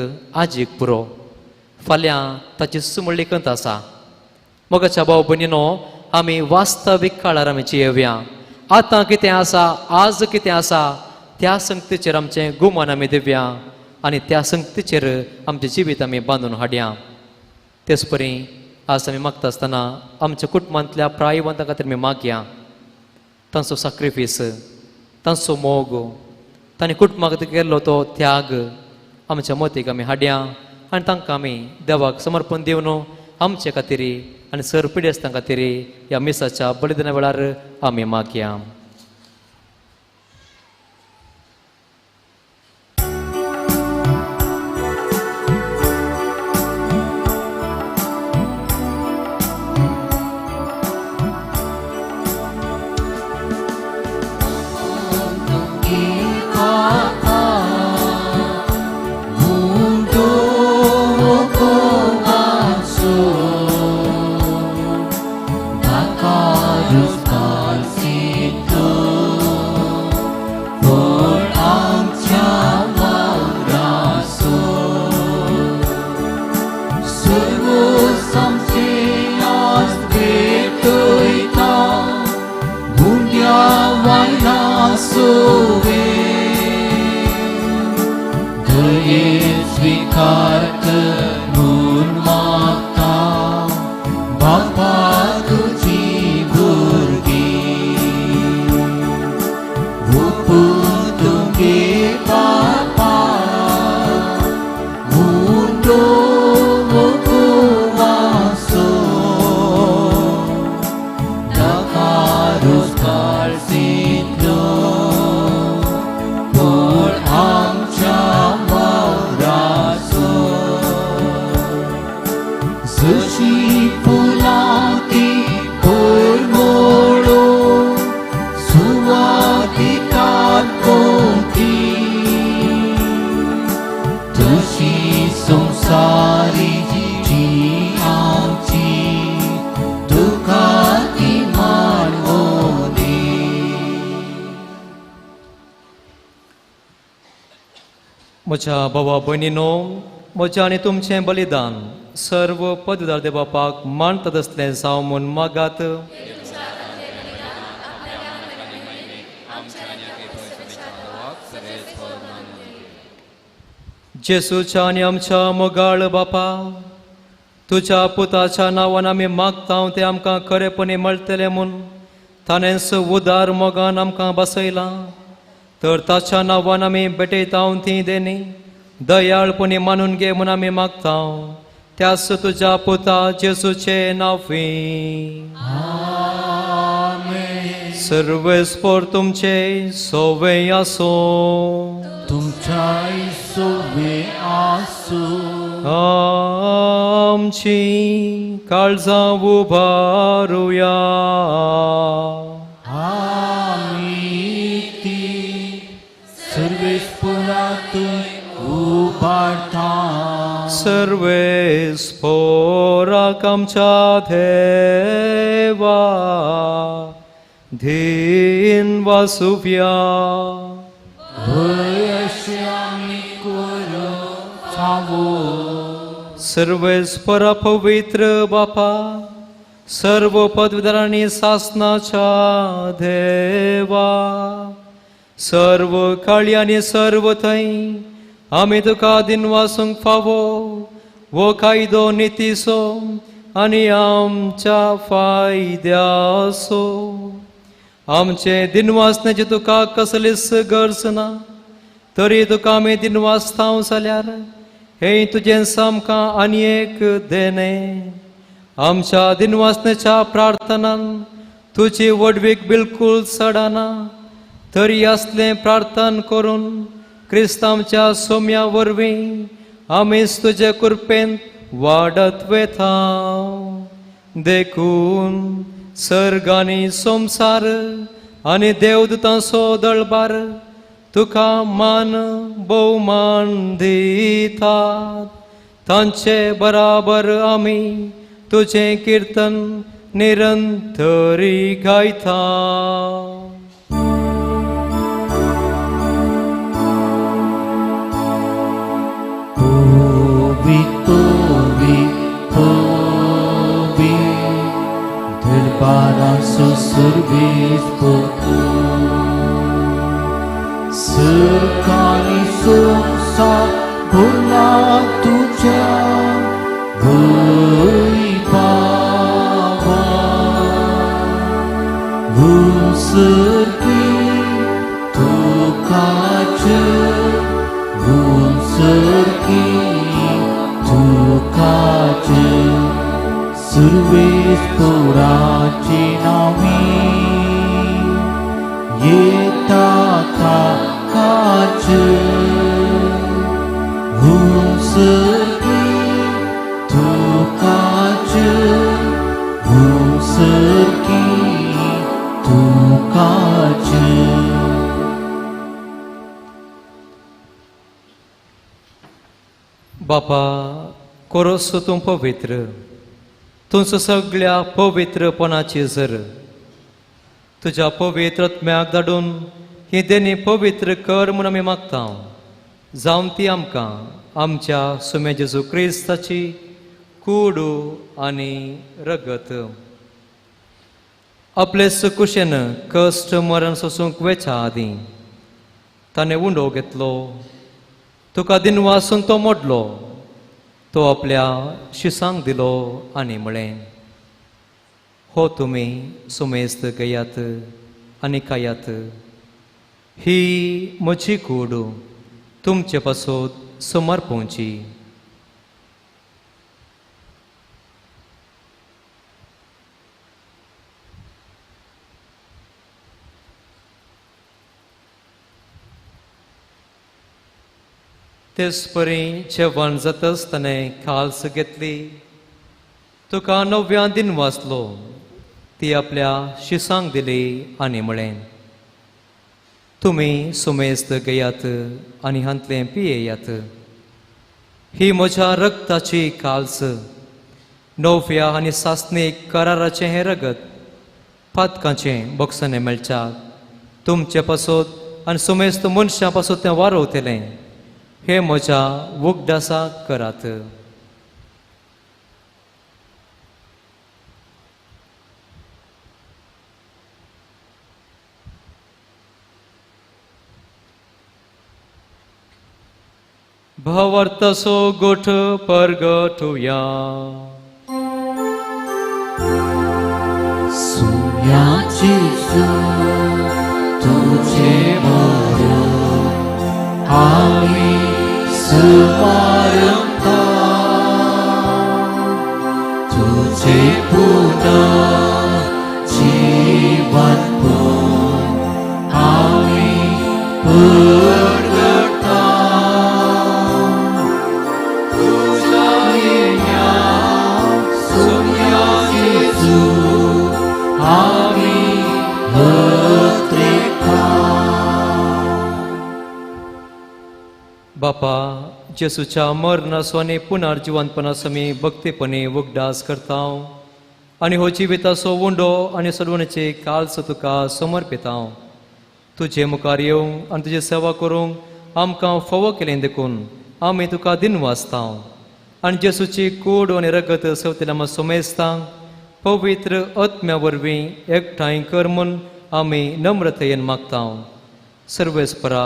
आजीक पुरो, फाल्यां ताची सुमळ्ळी कंत आसा. मोगाच्या भाव भयणीनो, आमी वास्तवीक काळार आमी जियेवया. आतां कितें आसा, आज कितें आसा त्या संगतीचेर आमचें गुमान आमी दिवया आनी त्या संगतीचेर आमचें जिवीत आमी बांदून हाडया. तेच परी आज आमी मागता आसतना आमच्या कुटुंबांतल्या प्रायवंतां खातीर आमी मागया. तांचो साक्रिफीस, तांचो मोग, तांणी कुटुंबा खातीर केल्लो तो त्याग आमच्या मतीक आमी हाडया आनी तांकां आमी देवाक समर्पण दिवन आमचे खातीर आनी सर पिडेस्तां खातीर ह्या मिसाच्या बलिदाना वेळार आमी मागया. म्हज्या भावा भयणीनो, म्हज्या आनी तुमचें बलिदान सर्व पदवीदार देवबापाक मानतात आसलें जावं म्हूण मागात. जेसूच्या आनी आमच्या मोगाळ बापा, तुज्या पुताच्या नांवान आमी मागता तें आमकां खरेपणी मेळटलें म्हूण ताणेंच उदार मोगान आमकां बसयलां. तर ताच्या नांवान आमी भेटयता ती देणी दयाळपणी मानून घे म्हूण आमी मागता त्याच तुज्या पुता जेसूचे नांवी. सर्वेस्पोर तुमचे सोवे आसूं, तुमच्याय सोवे आसूं. आमची काळजां उबारुया. सर्वेस्पोराक आमच्या देवा धीन वासुव्या. सर्वेस्पोरा पवित्र बापा, सर्व पदवीधरांनी सासनाच्या देवा, सर्व काळी आनी सर्व थंय आमी तुका दिनवासूंक फावो वो कायदो नितीचो आनी आमच्या फायद्याचो. आमचे दिनवासण्याची तुका कसलीच गरज ना, तरी तुका आमी दिनवासता जाल्यार हें तुजें सामकां आनी एक देणें. आमच्या दिनवासण्याच्या प्रार्थनान तुजी व्हडवीक बिलकूल चडना, तरी असलें प्रार्थन करून क्रिस्तांवच्या सोम्या वरवीं आमीच तुजे कृपेन वाडत वेता. देखून सर्ग आनी संवसार आनी देवदूतांचो दळबार तुका मान भोवमान दितात. तांचे बराबर आमी तुजें किर्तन निरंतरी गायता. पोवी पोवी पोवी दरबाराचो सुरवेस पोतू सरकारी संवसार भुला तुज्या वैभावा सरकी तुकाच सरकी तुकाच सुरवेस पोराची नावी येता काच सरकी तुकाच सरकी तुकाच. बापा कोरोस तूं पवित्र, तुमचो सगळ्या पवित्रपणाची जर तुज्या पवित्र आत्म्याक धाडून ही देणी पवित्र कर म्हूण आमी मागता. जावन ती आमकां आमच्या सुम्या जेजू क्रिस्ताची कूड आनी रगत आपले सुकुशेन कश्ट मरण सोसूंक वेच्या आदीं ताणें उंडो घेतलो, तुका दिनवासून तो मोडलो, तो आपल्या शिसांक दिलो आनी म्हळें, हो तुमी सुमेस्त घेयात आनी खायात, ही म्हजी कूड तुमचे पासत समर्पोवची. तेच परी जेवण जातच ताणें काल्स घेतली, तुका नव्या दिन वाचलो, ती आपल्या शिसांक दिली आनी म्हळें, तुमी सुमेस्त घेयात आनी हांतलें पियेयात, ही म्हज्या रक्ताची काल्स, नव्या आनी सासणीक कराराचें हें रगत पातकांचें बक्षाणें मेळच्या तुमचे पासत आनी सुमेस्त मनशां पासत तें वारवतलें, हे म्हज्या उगडासा करात. भावार्थाचो गोठ परगटुया. सुम्या जेजू तुझे मरण आमी सुमारता, तुझे पुनः जीवन आमी परगटा. तुझ्या येण्या सुम्या जेजू आमी हत्रेता. बापा जेसूच्या मरणाचो आनी पुनर्जिवंतपणाचो आमी भक्तीपणी उगडास करता आनी हो जिविताचो उंडो आनी सोडवणेची काल्स तुका समर्पिता. तुजे मुखार येवंक आनी तुजी सेवा करूंक आमकां फावो केलें देखून आमी तुका दिनवासता आनी जेसूची कूड आनी रगत सवतेल्या आमकां सोमेस्ता पवित्र आत्म्या वरवीं एकठांय कर म्हूण आमी नम्रतेन मागता. सर्वेस्परा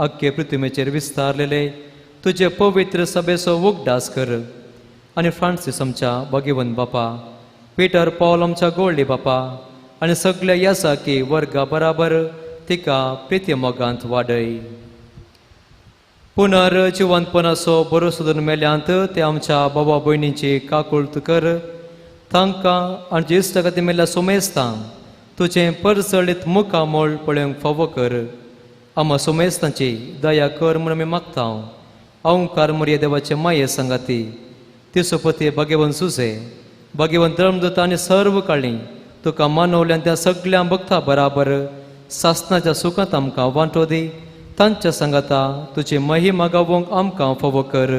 आख्खे पृथ्वीचेर विस्तारलेले तुजे पवित्र सभेचो उगडास कर आनी फ्रांसीस आमच्या भाग्यवंत बापा, पिटर पॉल आमच्या गोल्डी बापा आनी सगल्या यासाकी वर्गा बराबर तिका प्रिती मोगांत वाडय. पुनर्जिवंतपणाचो बरो सोदून मेल्यांत ते आमच्या बाबा भयणींची काकुळत कर, तांकां आनी ज्येश्ठ खातीर मेल्ल्या सोमेस्तांक तुजें परजळीत मुखामळ पळोवंक फावो कर. आमा सोमेस्तांची दया कर म्हूण आमी मागता. अहंकार मोरये देवाचे माये सांगाती तिसोपती भाग्यवंत सुसे भाग्यवंत धर्मदूत आनी सर्व काळी तुका मानवल्यान त्या सगळ्या भक्ता बराबर सासनाच्या सुखांत आमकां वांटो दी. तांच्या सांगाता तुजी महिमा गावोवंक आमकां फावो कर.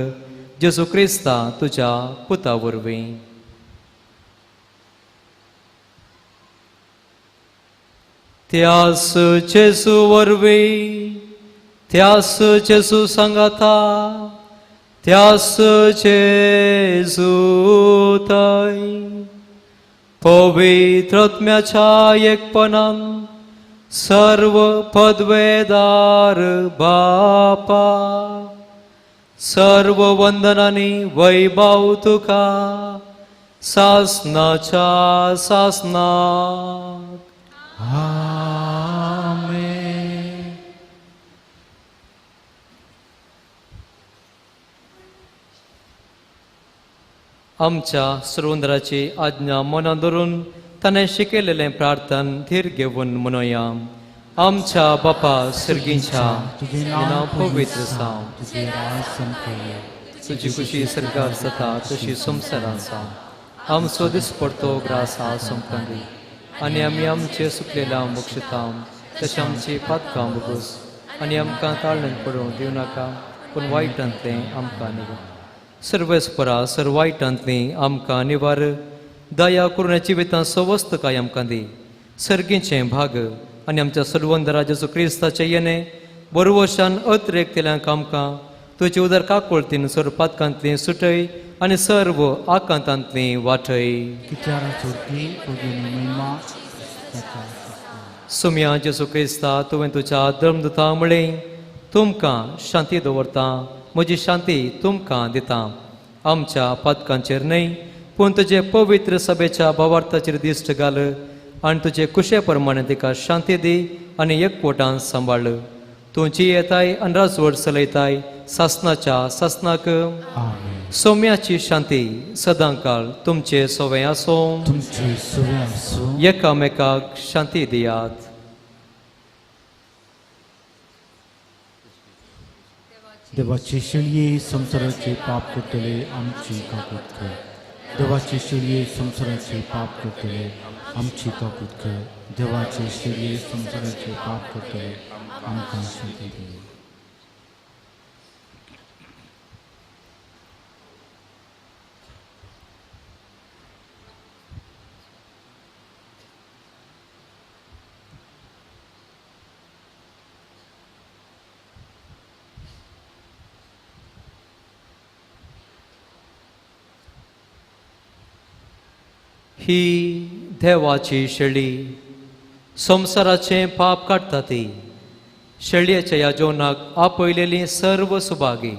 जेजू क्रिस्ता तुज्या पुता वरवीं. त्यास जेजू वरवीं, त्यास जेजू सांगाता, त्यास जेजू थंय पवित्र आत्म्याच्या एकपणान सर्व पदवेदार बापा सर्व वंदनांनी वैभव तुका सासनाच्या सासनाक. आमेन. आमच्या सुरवंदराची आज्ञा मनां धरून ताणें शिकयलेलें प्रार्थन धीर घेवन म्हणोया. आमच्या बापा सर्गींच्या, तुजें तुजें नांव पवित्र जावं, तुजें राज संपये, तुजी खुशी सरकार जाता तशी संवसारांत जावं. आमचो दिसपडतो ग्रास आमकां दी आनी आमी आमचे सुकलेल्या बक्षिता तशें आमची पातकां भोगोस आनी आमकां ताळण पडोवंक दिवं नाका, पूण वायटांतलें आमकां निवार. सर्वेस्परा सर वायटांतलीं आमकां निवार. दया करून जिवितांत सवस्तकाय आमकां दी. सर्गीचें भाग आनी आमच्या सलवंदरा जेजू क्रिस्ताचें येणें बरवशान अत्रेकतेल्यांक आमकां तुजे उदर काकोळतीन सर्व पातकांतलीं सुटय आनी सर्व आकांतांतलीं वाटय. सुम्या जेजू क्रिस्ता, तुवें तुज्या धर्मदुता म्हळें, तुमकां शांती दवरता, म्हजी शांती तुमकां दिता. आमच्या पातकांचेर न्हय पूण तुजे पवित्र सभेच्या भावार्थाचेर दिश्ट घाल आनी तुजे कुशे प्रमाणे तिका शांती दी आनी एकवटान सांबाळ. तूं जियेताय आनी राजवट चलयताय सासनाच्या सासनाक. सोम्याची शांती सदांकाळ तुमचे सोवे आसूं. एकामेकाक शांती दियात. देवाची शेळये संवसाराचे पाप करतले आमची काकूत कर. देवाची शेळये संवसाराचे पाप करतले आमची काकूत कर. देवाचे शेळये संवसाराचे पाप करतले आमकां शांती दी. ही देवाची शेळी संवसाराचें पाप काडटा ती. शेळयेच्या ह्या जेवणाक आपयलेली सर्व सुभागी.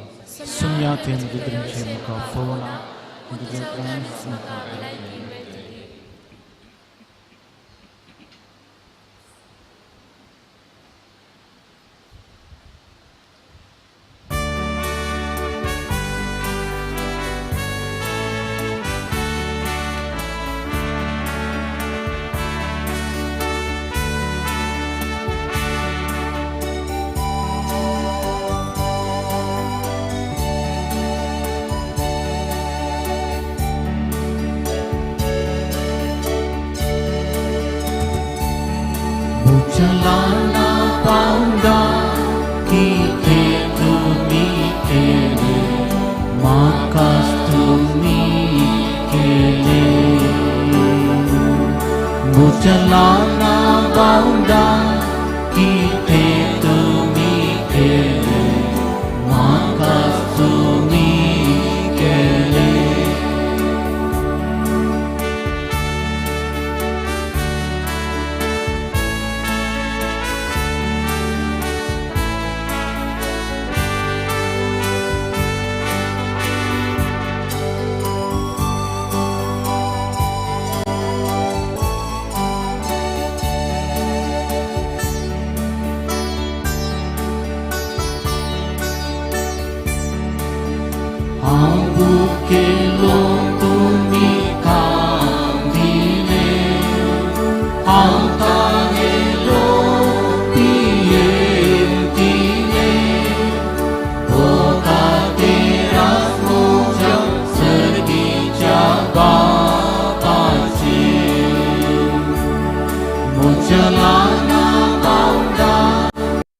बापाचे म्हज्या ल्हाना भावंडा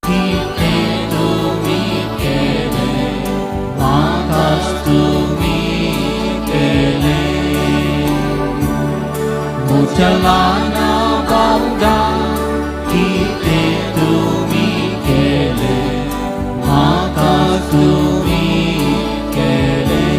कितें तुमी केलें म्हाकाच तुमी केलें म्हज्या ल्हाना भावंडा कितें तुमी केलें म्हाकाच तुमी केलें.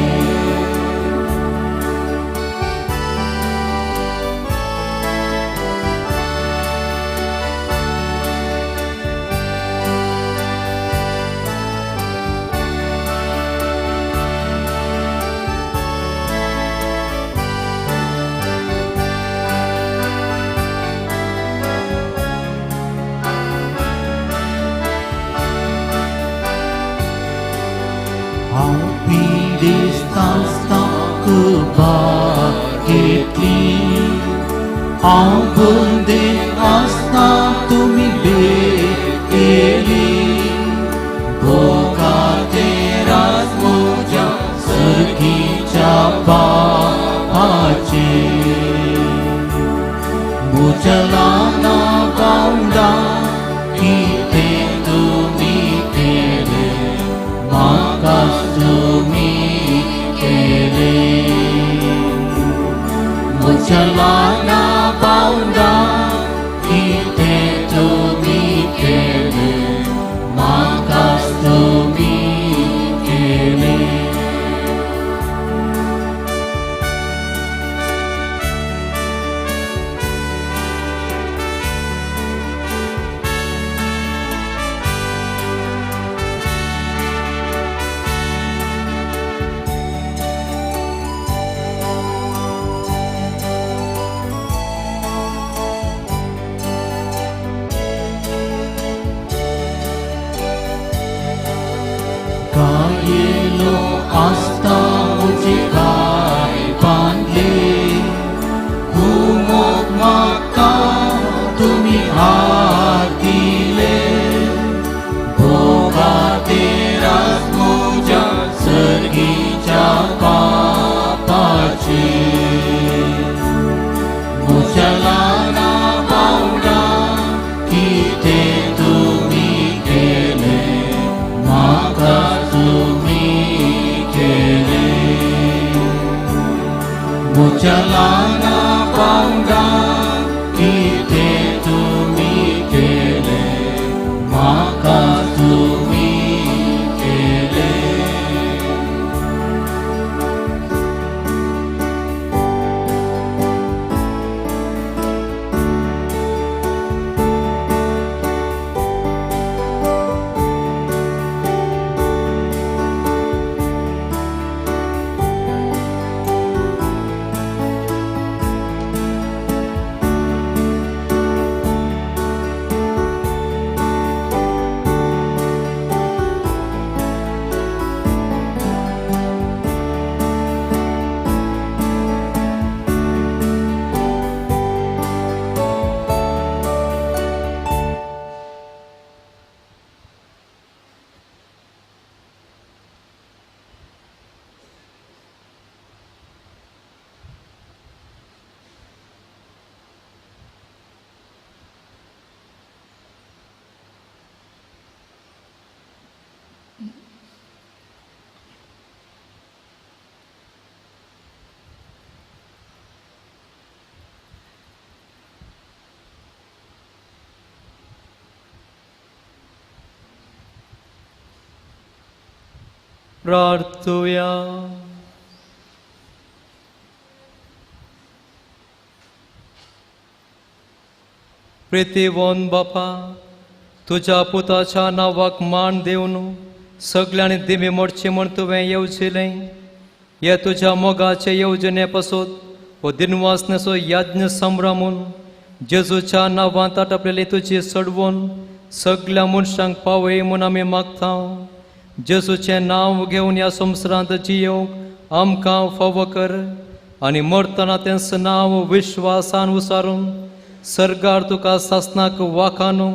हांव पिडेस्त आसतां कुरबान घेतली हांव बंदेन आसतां तुमी भेट केली भोगातेरास म्हज्या सर्गीच्या बापाचे म्हज्या ल्हाना भावंडा कितें तुमी केलें म्हाकाच तुमी केलें म्हज्या ल्हाना भावंडा कितें तुमी केलें म्हाकाच तुमी केलें. गायेलो आसता म्हजे गाय बांदले हुमोग म्हाका तुमी हात दिले भोगातेरास म्हज्या सर्गीच्या बापाचे म्हज्या ल्हाना भावंडा कितें तुमी केलें म्हाका तुमी केलें म्हज्या ल्हाना भावंडा कितें तुमी केलें म्हाका तुमी केलें. प्रार्थुया. प्रितीवन बापा, तुज्या पुताच्या नांवाक मान दिवन सगळ्यांनी दिमी मोडची म्हूण तुवें येवजिलें. हे तुज्या मोगाचे येवजणे पासत हो दिनवासनेचो यज्ञ संभ्रमून जेजूच्या नांवांत आटपलेली तुजी सडवून सगळ्या मनशांक पावय म्हूण आमी मागता. जेजूचें नांव घेवन ह्या संवसारांत जियोवंक आमकां फावो कर आनी मरतना तेंच नांव विश्वासान उसारून सर्गार तुका सासनाक वाखानू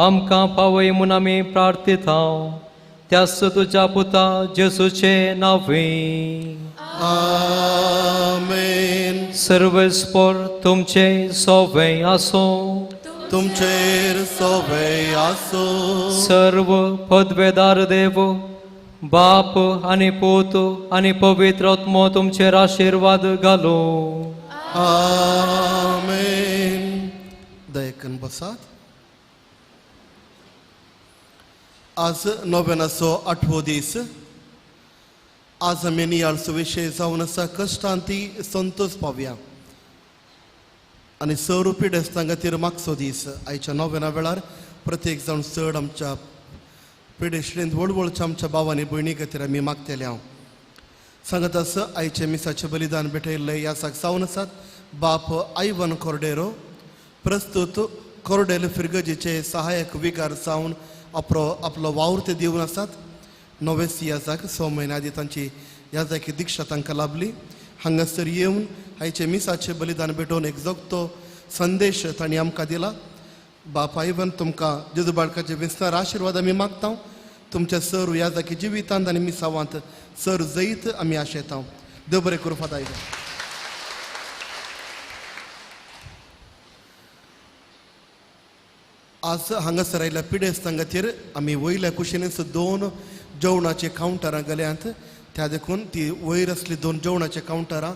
आमकां पावय म्हूण आमी प्रार्थिता त्याच तुज्या पुता जेजूचे नांवे. आमेन. सर्वेस्पोर तुमचे सोवे आसूं. तुमचेर सोवे आसूं. सर्व पदवेदार देव बाप आनी पूत आनी पवित्र आत्मो तुमचेर आशिर्वाद घालूं. आमेन. दयकन बसात. आज नोवेनाचो आठवो दीस. आज आमी नियाळ सुविशेष जावन आसा कश्टांती संतोष पावया आनी सर्व पिडेस्तां खातीर मागचो दीस. आयच्या नोवेना वेळार प्रत्येक जाण चड आमच्या पिडेश्रेंत वळवळच्या आमच्या भावांनी भयणी खातीर आमी मागतले. हांव सांगत आसा आयचे मिसाचें बलिदान भेटयल्लें ह्या साक जावन आसात बाप आयवन कोर्डेरो, प्रस्तुत कोर्डेल फिरगजीचे सहायक विकार जावन आपलो वावर ते दिवन आसात. नोवेसी याजाक 6 म्हयन्या आदी तांची याजाकी दीक्षा तांकां लाभली. हांगासर येवन आयचे मिसाचें बलिदान भेटोवन एक जगतो संदेश तांणी आमकां दिला. बाप आयवन तुमकां जेजू बाळकाचे विस्तार आशिर्वाद आमी मागता. तुमच्या सर याजाकी जिवितांत आनी मिसावांत सर जैत आमी आशेता. देव बरें करूं फादर आयवन. आज हांगासर आयिल्ल्या पिडेस्तां खातीर आमी वयल्या कुशीनच 2 जेवणाचे कावंटरां गेल्यांत. त्या देखून ती वयर आसली 2 जेवणाचे कावंटरां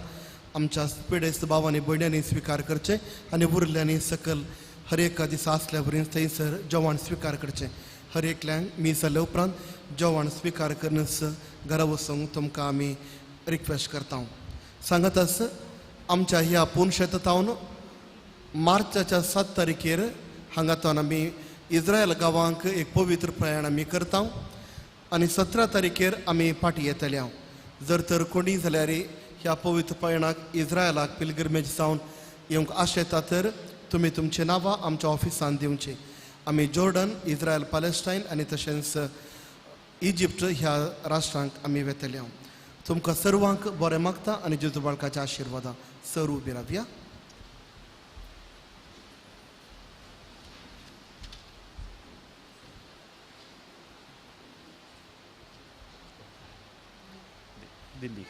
आमच्या पिडेस्त भावांनी भयण्यांनी स्विकार करचें आनी उरल्यांनी सकल हर एका दिसा आसल्या वरीं थंयसर जेवण स्विकार करचें. हर एकल्यांक मीस जाल्या उपरांत जेवण स्विकार करूनच घरा वचूंक तुमकां आमी रिक्वेस्ट करता. सांगत आस आमच्या ह्या पुनशेतावन मार्चाच्या 7 तारखेर हांगांतल्यान आमी इस्रायल गांवांक एक पवित्र प्रयाण आमी करता आनी 17 तारखेर आमी फाटीं येतले. हांव जर तर कोणी जाल्यार ह्या पवित्र प्रयाणाक इस्रायलाक पिलग्रिमेज जावन येवंक आशेता तर तुमी तुमचीं नांवां आमच्या ऑफिसान दिवचीं. आमी जॉर्डन, इस्रायल, पॅलेस्टायन आनी तशेंच इजिप्ट ह्या राष्ट्रांक आमी वेतले. हांव तुमकां सर्वांक बरें मागता आनी जेजू बाळकाच्या आशिर्वादां सर उबी रावया. दिल्ली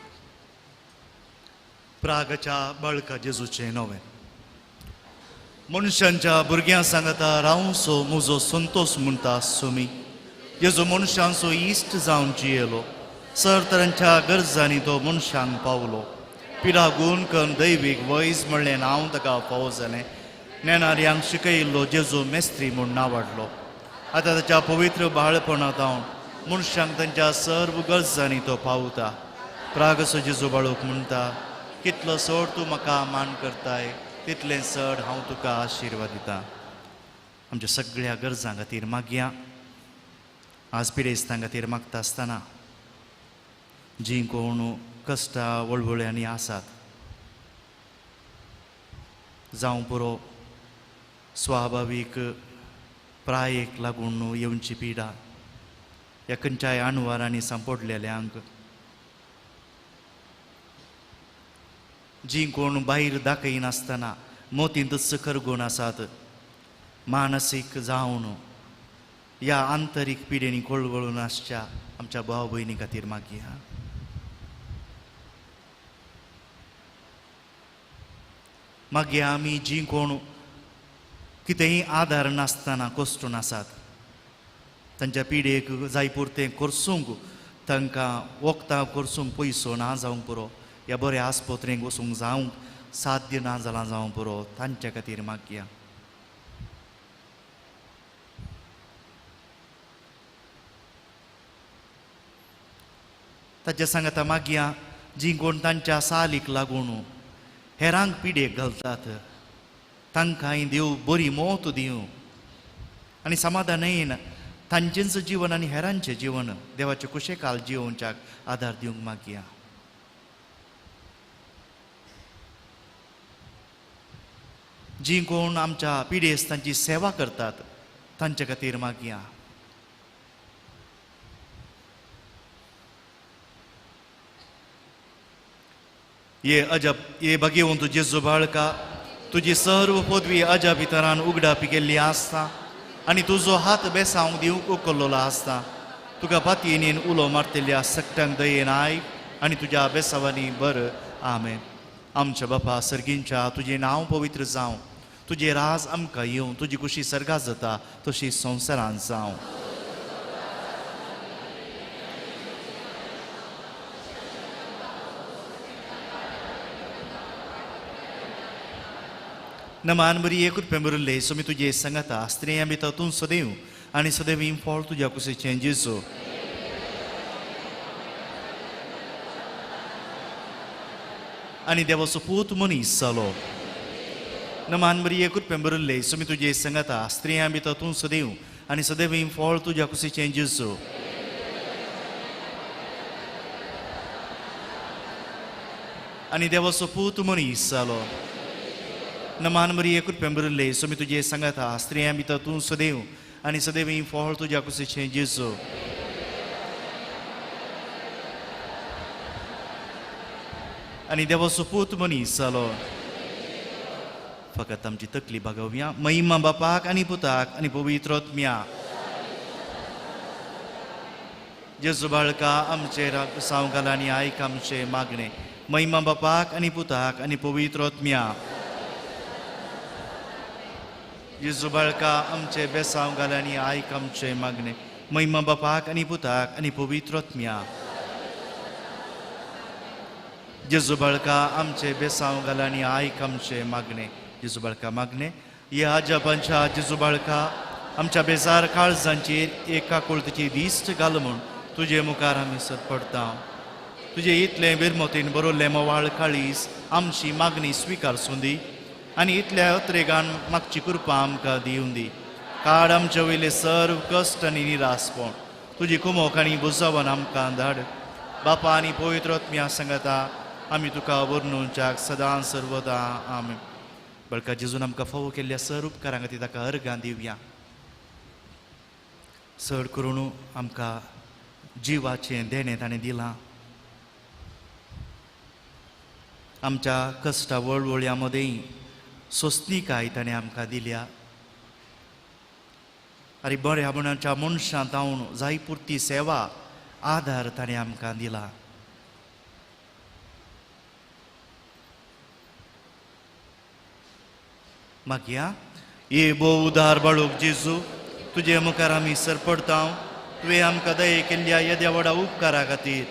प्रागच्या बाळका जेजूचें नवें मनशांच्या भुरग्यां सांगता रावसो म्हजो संतोष म्हणटा सुमी. जेजू मनशांचो इश्ट जावन जियेलो. सर तरांच्या गरजांनी तो मनशांक पावलो. पिडा गुण करून दैवीक वैज म्हणलें नांव ताका फावो जालें. नेणाऱ्यांक शिकयल्लो जेजू मेस्त्री म्हूण नांवाडलो. आतां ताच्या पवित्र बाळपणांत मनशांक तांच्या सर्व गरजांनी तो पावता. प्रागसो जेजू बाळूक म्हणटा कितलो चड तूं म्हाका मान करताय तितलें चड हांव तुका आशिर्वाद दिता. आमच्या सगळ्या गरजां खातीर मागया. आज पिडेस्तां खातीर मागता आसतना जीं कोण कश्टां वळवळ्यांनी आसात जावं पुरो स्वाभावीक प्रायेक लागून येवची पिडा ह्या खंयच्याय अणवारांनी सांपडलेल्यांक जीं कोण भायर दाखयनासतना मोतींतच करगून आसात मानसीक जावन ह्या आंतरीक पिडेनी कोळवळून आसच्या आमच्या भाव भयणी खातीर मागया. मागीर आमी जीं कोण कितेंय आदार नासतना कश्टून आसात तांच्या पिडेक जाय पुरतें करसूंक तांकां वखदां करसूंक पयसो ना जावंक पुरो ह्या बऱ्या आस्पत्रेंक वचूंक जावंक साध्य ना जालां जावंक पुरो तांच्या खातीर मागया. ताच्या सांगाता मागया जीं कोण तांच्या सालीक लागून हेरांक पिडेक घालतात तांकांय देव बरी मोत दिवं आनी समाधान तांचेंच जीवन आनी हेरांचें जीवन देवाचे कुशेकाल जिवोवच्याक आदार दिवंक मागया. जीं कोण आमच्या पिडेस्तांची सेवा करतात तांचे खातीर मागया. ये अजब ये भगेवन जेजू बाळका तुजी सर्व पदवी अजापी तरान उगडापी केल्ली आसता आनी तुजो हात बेसावंक दिवंक उखल्लोलो आसता. तुका पातयेन उलो मारतल्या सट्टांक दयेन आयक आनी तुज्या बेसावांनी बर. आमेन. आमच्या बापा सर्गींच्या तुजें नांव पवित्र जावं, तुजें राज आमकां येवं, तुजी खुशी सर्गात जाता तशी संवसारांत जावं. नमान बरी एकूच पेंबरुल्ले सोमी तुजे सांगाता स्त्रियां भितर तूं सदैव आनी सदैव फळ तुज्या कुशीचें जेजू. आनी देवाचो पूत मनीस जालो. नमान बरी एकूच पेंबरुल्ले सोमी तुजे सांगाता स्त्रियां भितर तूं सदैव आनी सदैव फळ तुज्या कुशीचें जेजू. आनी देवाचो पूत मनीस जालो. नमान मरी एकूच पेंबरुल्ले सोमी तुजे सांगाता स्त्रियां भितर तूं सदैव आनी सदैव फळ तुज्या कुशीचें जेजू. आनी देवाचो पूत मनीस जालो. फकत आमची तकली बागोवया. महिमा बापाक आनी पुताक आनी पवित्र आत्म्या. जेजू बाळका आमचे सावंक घाल आनी आयक आमचें मागणें. महिमा बापाक आनी पुताक आनी पवित्र आत्म्या. जेजू बाळका आमचे बेसांव घाल आनी आयक आमचें मागणें. महिमा बापाक आनी पुताक आनी पवित्र आत्म्या. जेजू बाळका आमचे बेसांव घाल आनी आयक आमचें मागणें. जेजू बाळका मागणें ह्या जपांच्या जेजू बाळका आमच्या बेजार काळजांचेर एका कुळतीची दिश्ट घाल म्हूण तुजे मुखार आमी सत पडटा. तुजे इतलें बिरमतीन बरोवल्लें मोवाळ काळीस आमची मागणी स्विकार सुंदी आनी इतल्या अत्रेगान मागची कृपा आमकां दिवन दी. काड आमचे वयले सर्व कश्ट आनी निरासपण तुजी कुमोक आनी बुजावन आमकां धाड. बापा आनी पवित्र आत्म्या सांगता आमी तुका वर्णुच्याक सदां सर्वदा. आमेन. बळका जेजून आमकां फावो केल्ल्या सर उपकारां खातीर ताका अर्गां दिवया. चड करून आमकां जिवाचें देणें ताणें दिलां. आमच्या कश्टा वळवळ्या मदें सोंसणीकाय ताणें आमकां दिल्या. आनी बऱ्या गुणाच्या मनशां जावन जाय पुरती सेवा आदार ताणें आमकां दिला. मागया ये भोव उदार बाळूक जेजू तुजे मुखार आमी सरपडता. तुवें आमकां दये केल्ल्या येद्या व्हडा उपकारा खातीर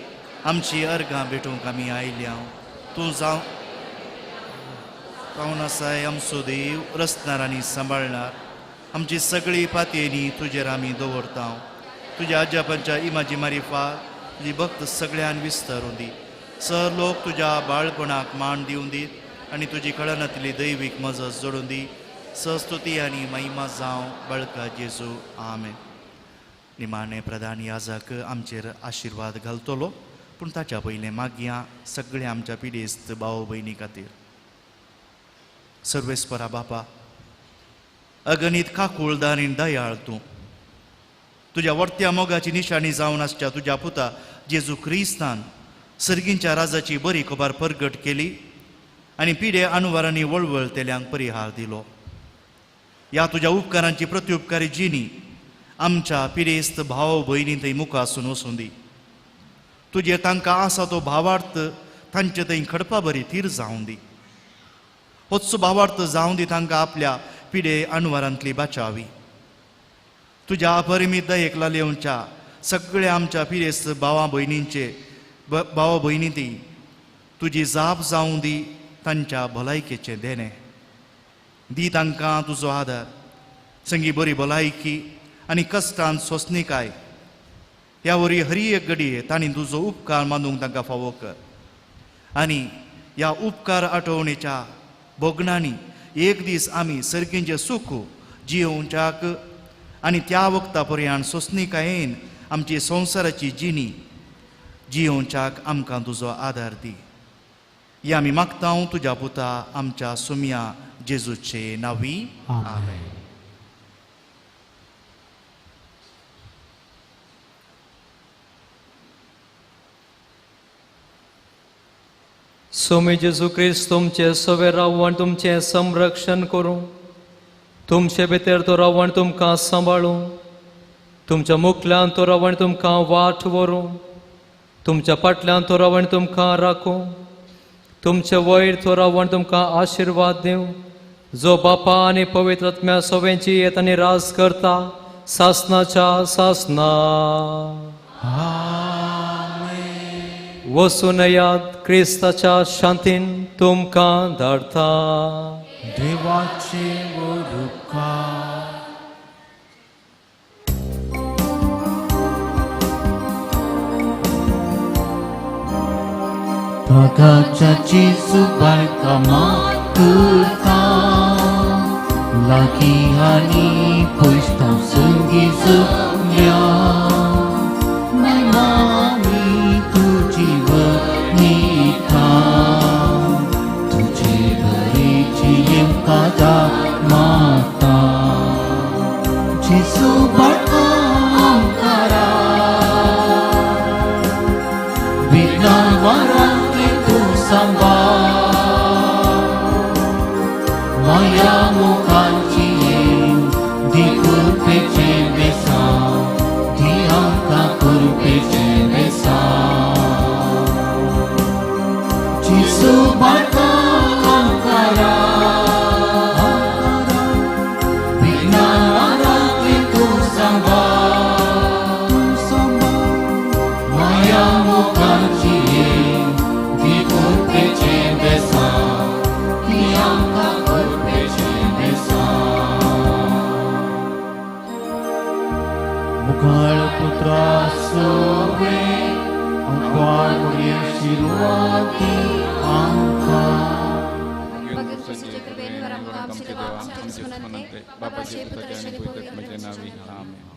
आमची अर्गां भेटूंक आमी आयल्या. तूं जावं जावन आसाय आमचो देव रचणार आनी सांबाळणार. आमची सगळी पातयेनी तुजेर आमी दवरता. तुज्या आज्यापांच्या इमाजी मारिफात तुजी भक्त सगळ्यान विस्तारून दी. सर लोक तुज्या बाळपणाक मान दिवन दीत आनी तुजी कळनातली दैवीक मजत जोडून दी. सस्तुती आनी महिमा जावं बळका जेजू. आमेन. निमाणें प्रधान याजक आमचेर आशिर्वाद घालतलो पूण ताच्या पयलें मागया सगळ्या आमच्या पिडेस्त भाव भयणी खातीर. सर्वेस्परा बापा अगणीत काकुळदार आनी दयाळ तूं तुज्या वर्त्या मोगाची निशाणी जावन आसच्या तुज्या पुता जेजू क्रिस्तान सर्गींच्या राजाची बरी खबर परगट केली आनी पिडे अनुवारांनी वळवळतेल्यांक परिहार दिलो. ह्या तुज्या उपकारांची प्रत्युपकारी जिणी आमच्या पिडेस्त भाव भयणी थंय मुखासून वसूं दी. तुजेर तांकां आसा तो भावार्थ तांचे थंय खडपा बरी थीर जावं दी. होच भावार्थ जावं दी तांकां आपल्या पिडे अणवारांतली बाचावी. तुज्या अपरिमीत दयेक लालेवच्या सगळ्या आमच्या पिडेस्त भावा भयणींचे भावा भयणी ती तुजी जाप जावं दी तांच्या भलायकेचें देणें दी. तांकां तुजो आदार संगी बरी भलायकी आनी कश्टान सोंसणीकाय ह्या वरी हरी एक घडये तांणी तुजो उपकार मानूंक तांकां फावो कर. आनी ह्या उपकार आठवणेच्या भोगणांनी एक दीस आमी सर्गींचें सूख जियोवच्याक आनी त्या वखदा पर्यान सोंसणीकायेन आमची संवसाराची जिणी जियोवच्याक आमकां तुजो आदार दी. हे आमी मागता तुज्या पुता आमच्या सुमया जेजूचे नांवी. आमेन. स्वामी जेजू क्रिस्त तुमचे सवे रावण तुमचें संरक्षण करूं, तुमचे भितर तो रावण तुमकां सांबाळूं, तुमच्या मुखल्यान तो रावण तुमकां वाट व्हरूं, तुमच्या फाटल्यान तो रावण तुमकां राखूं, तुमचे वयर थोरावण तुमकां आशिर्वाद दिवं, जो बापा आनी पवित्र आत्म्या सगळ्यांची येत आनी राज करता सासनाच्या सासना. वचून याद क्रिस्ताच्या शांतीन तुमकां धाडता. देवाचे उपकार. प्रकाशाची सुबारका मातुता लागीं आनी पयस संगी जुल्या मामी तुजी वनिता तुजे बरीची येमकादा माता जेसू बाळका आमकारा विघ्नावारांतले तूं सांबाळ माया मुखांची दी कृपेचें बेसांव दी आमकां कृपेचें बेसांव जेसू बाळका आमकारा विघ्नावारांतले तूं सांबाळ माया मुखांची दी कृपेचें बेसांव दी आमकां कृपेचें बेसांव. मुखाळ पुत्रा सोवे अंकवाळ मुगे शिरवाती आमकां. भगवंताचे कृपेन वर आमकां आमचे देवा आमचे दुस्मनांते बाबाचे पुत्राचे आनी पवित्र आत्म्याचे नांवी. आमेन.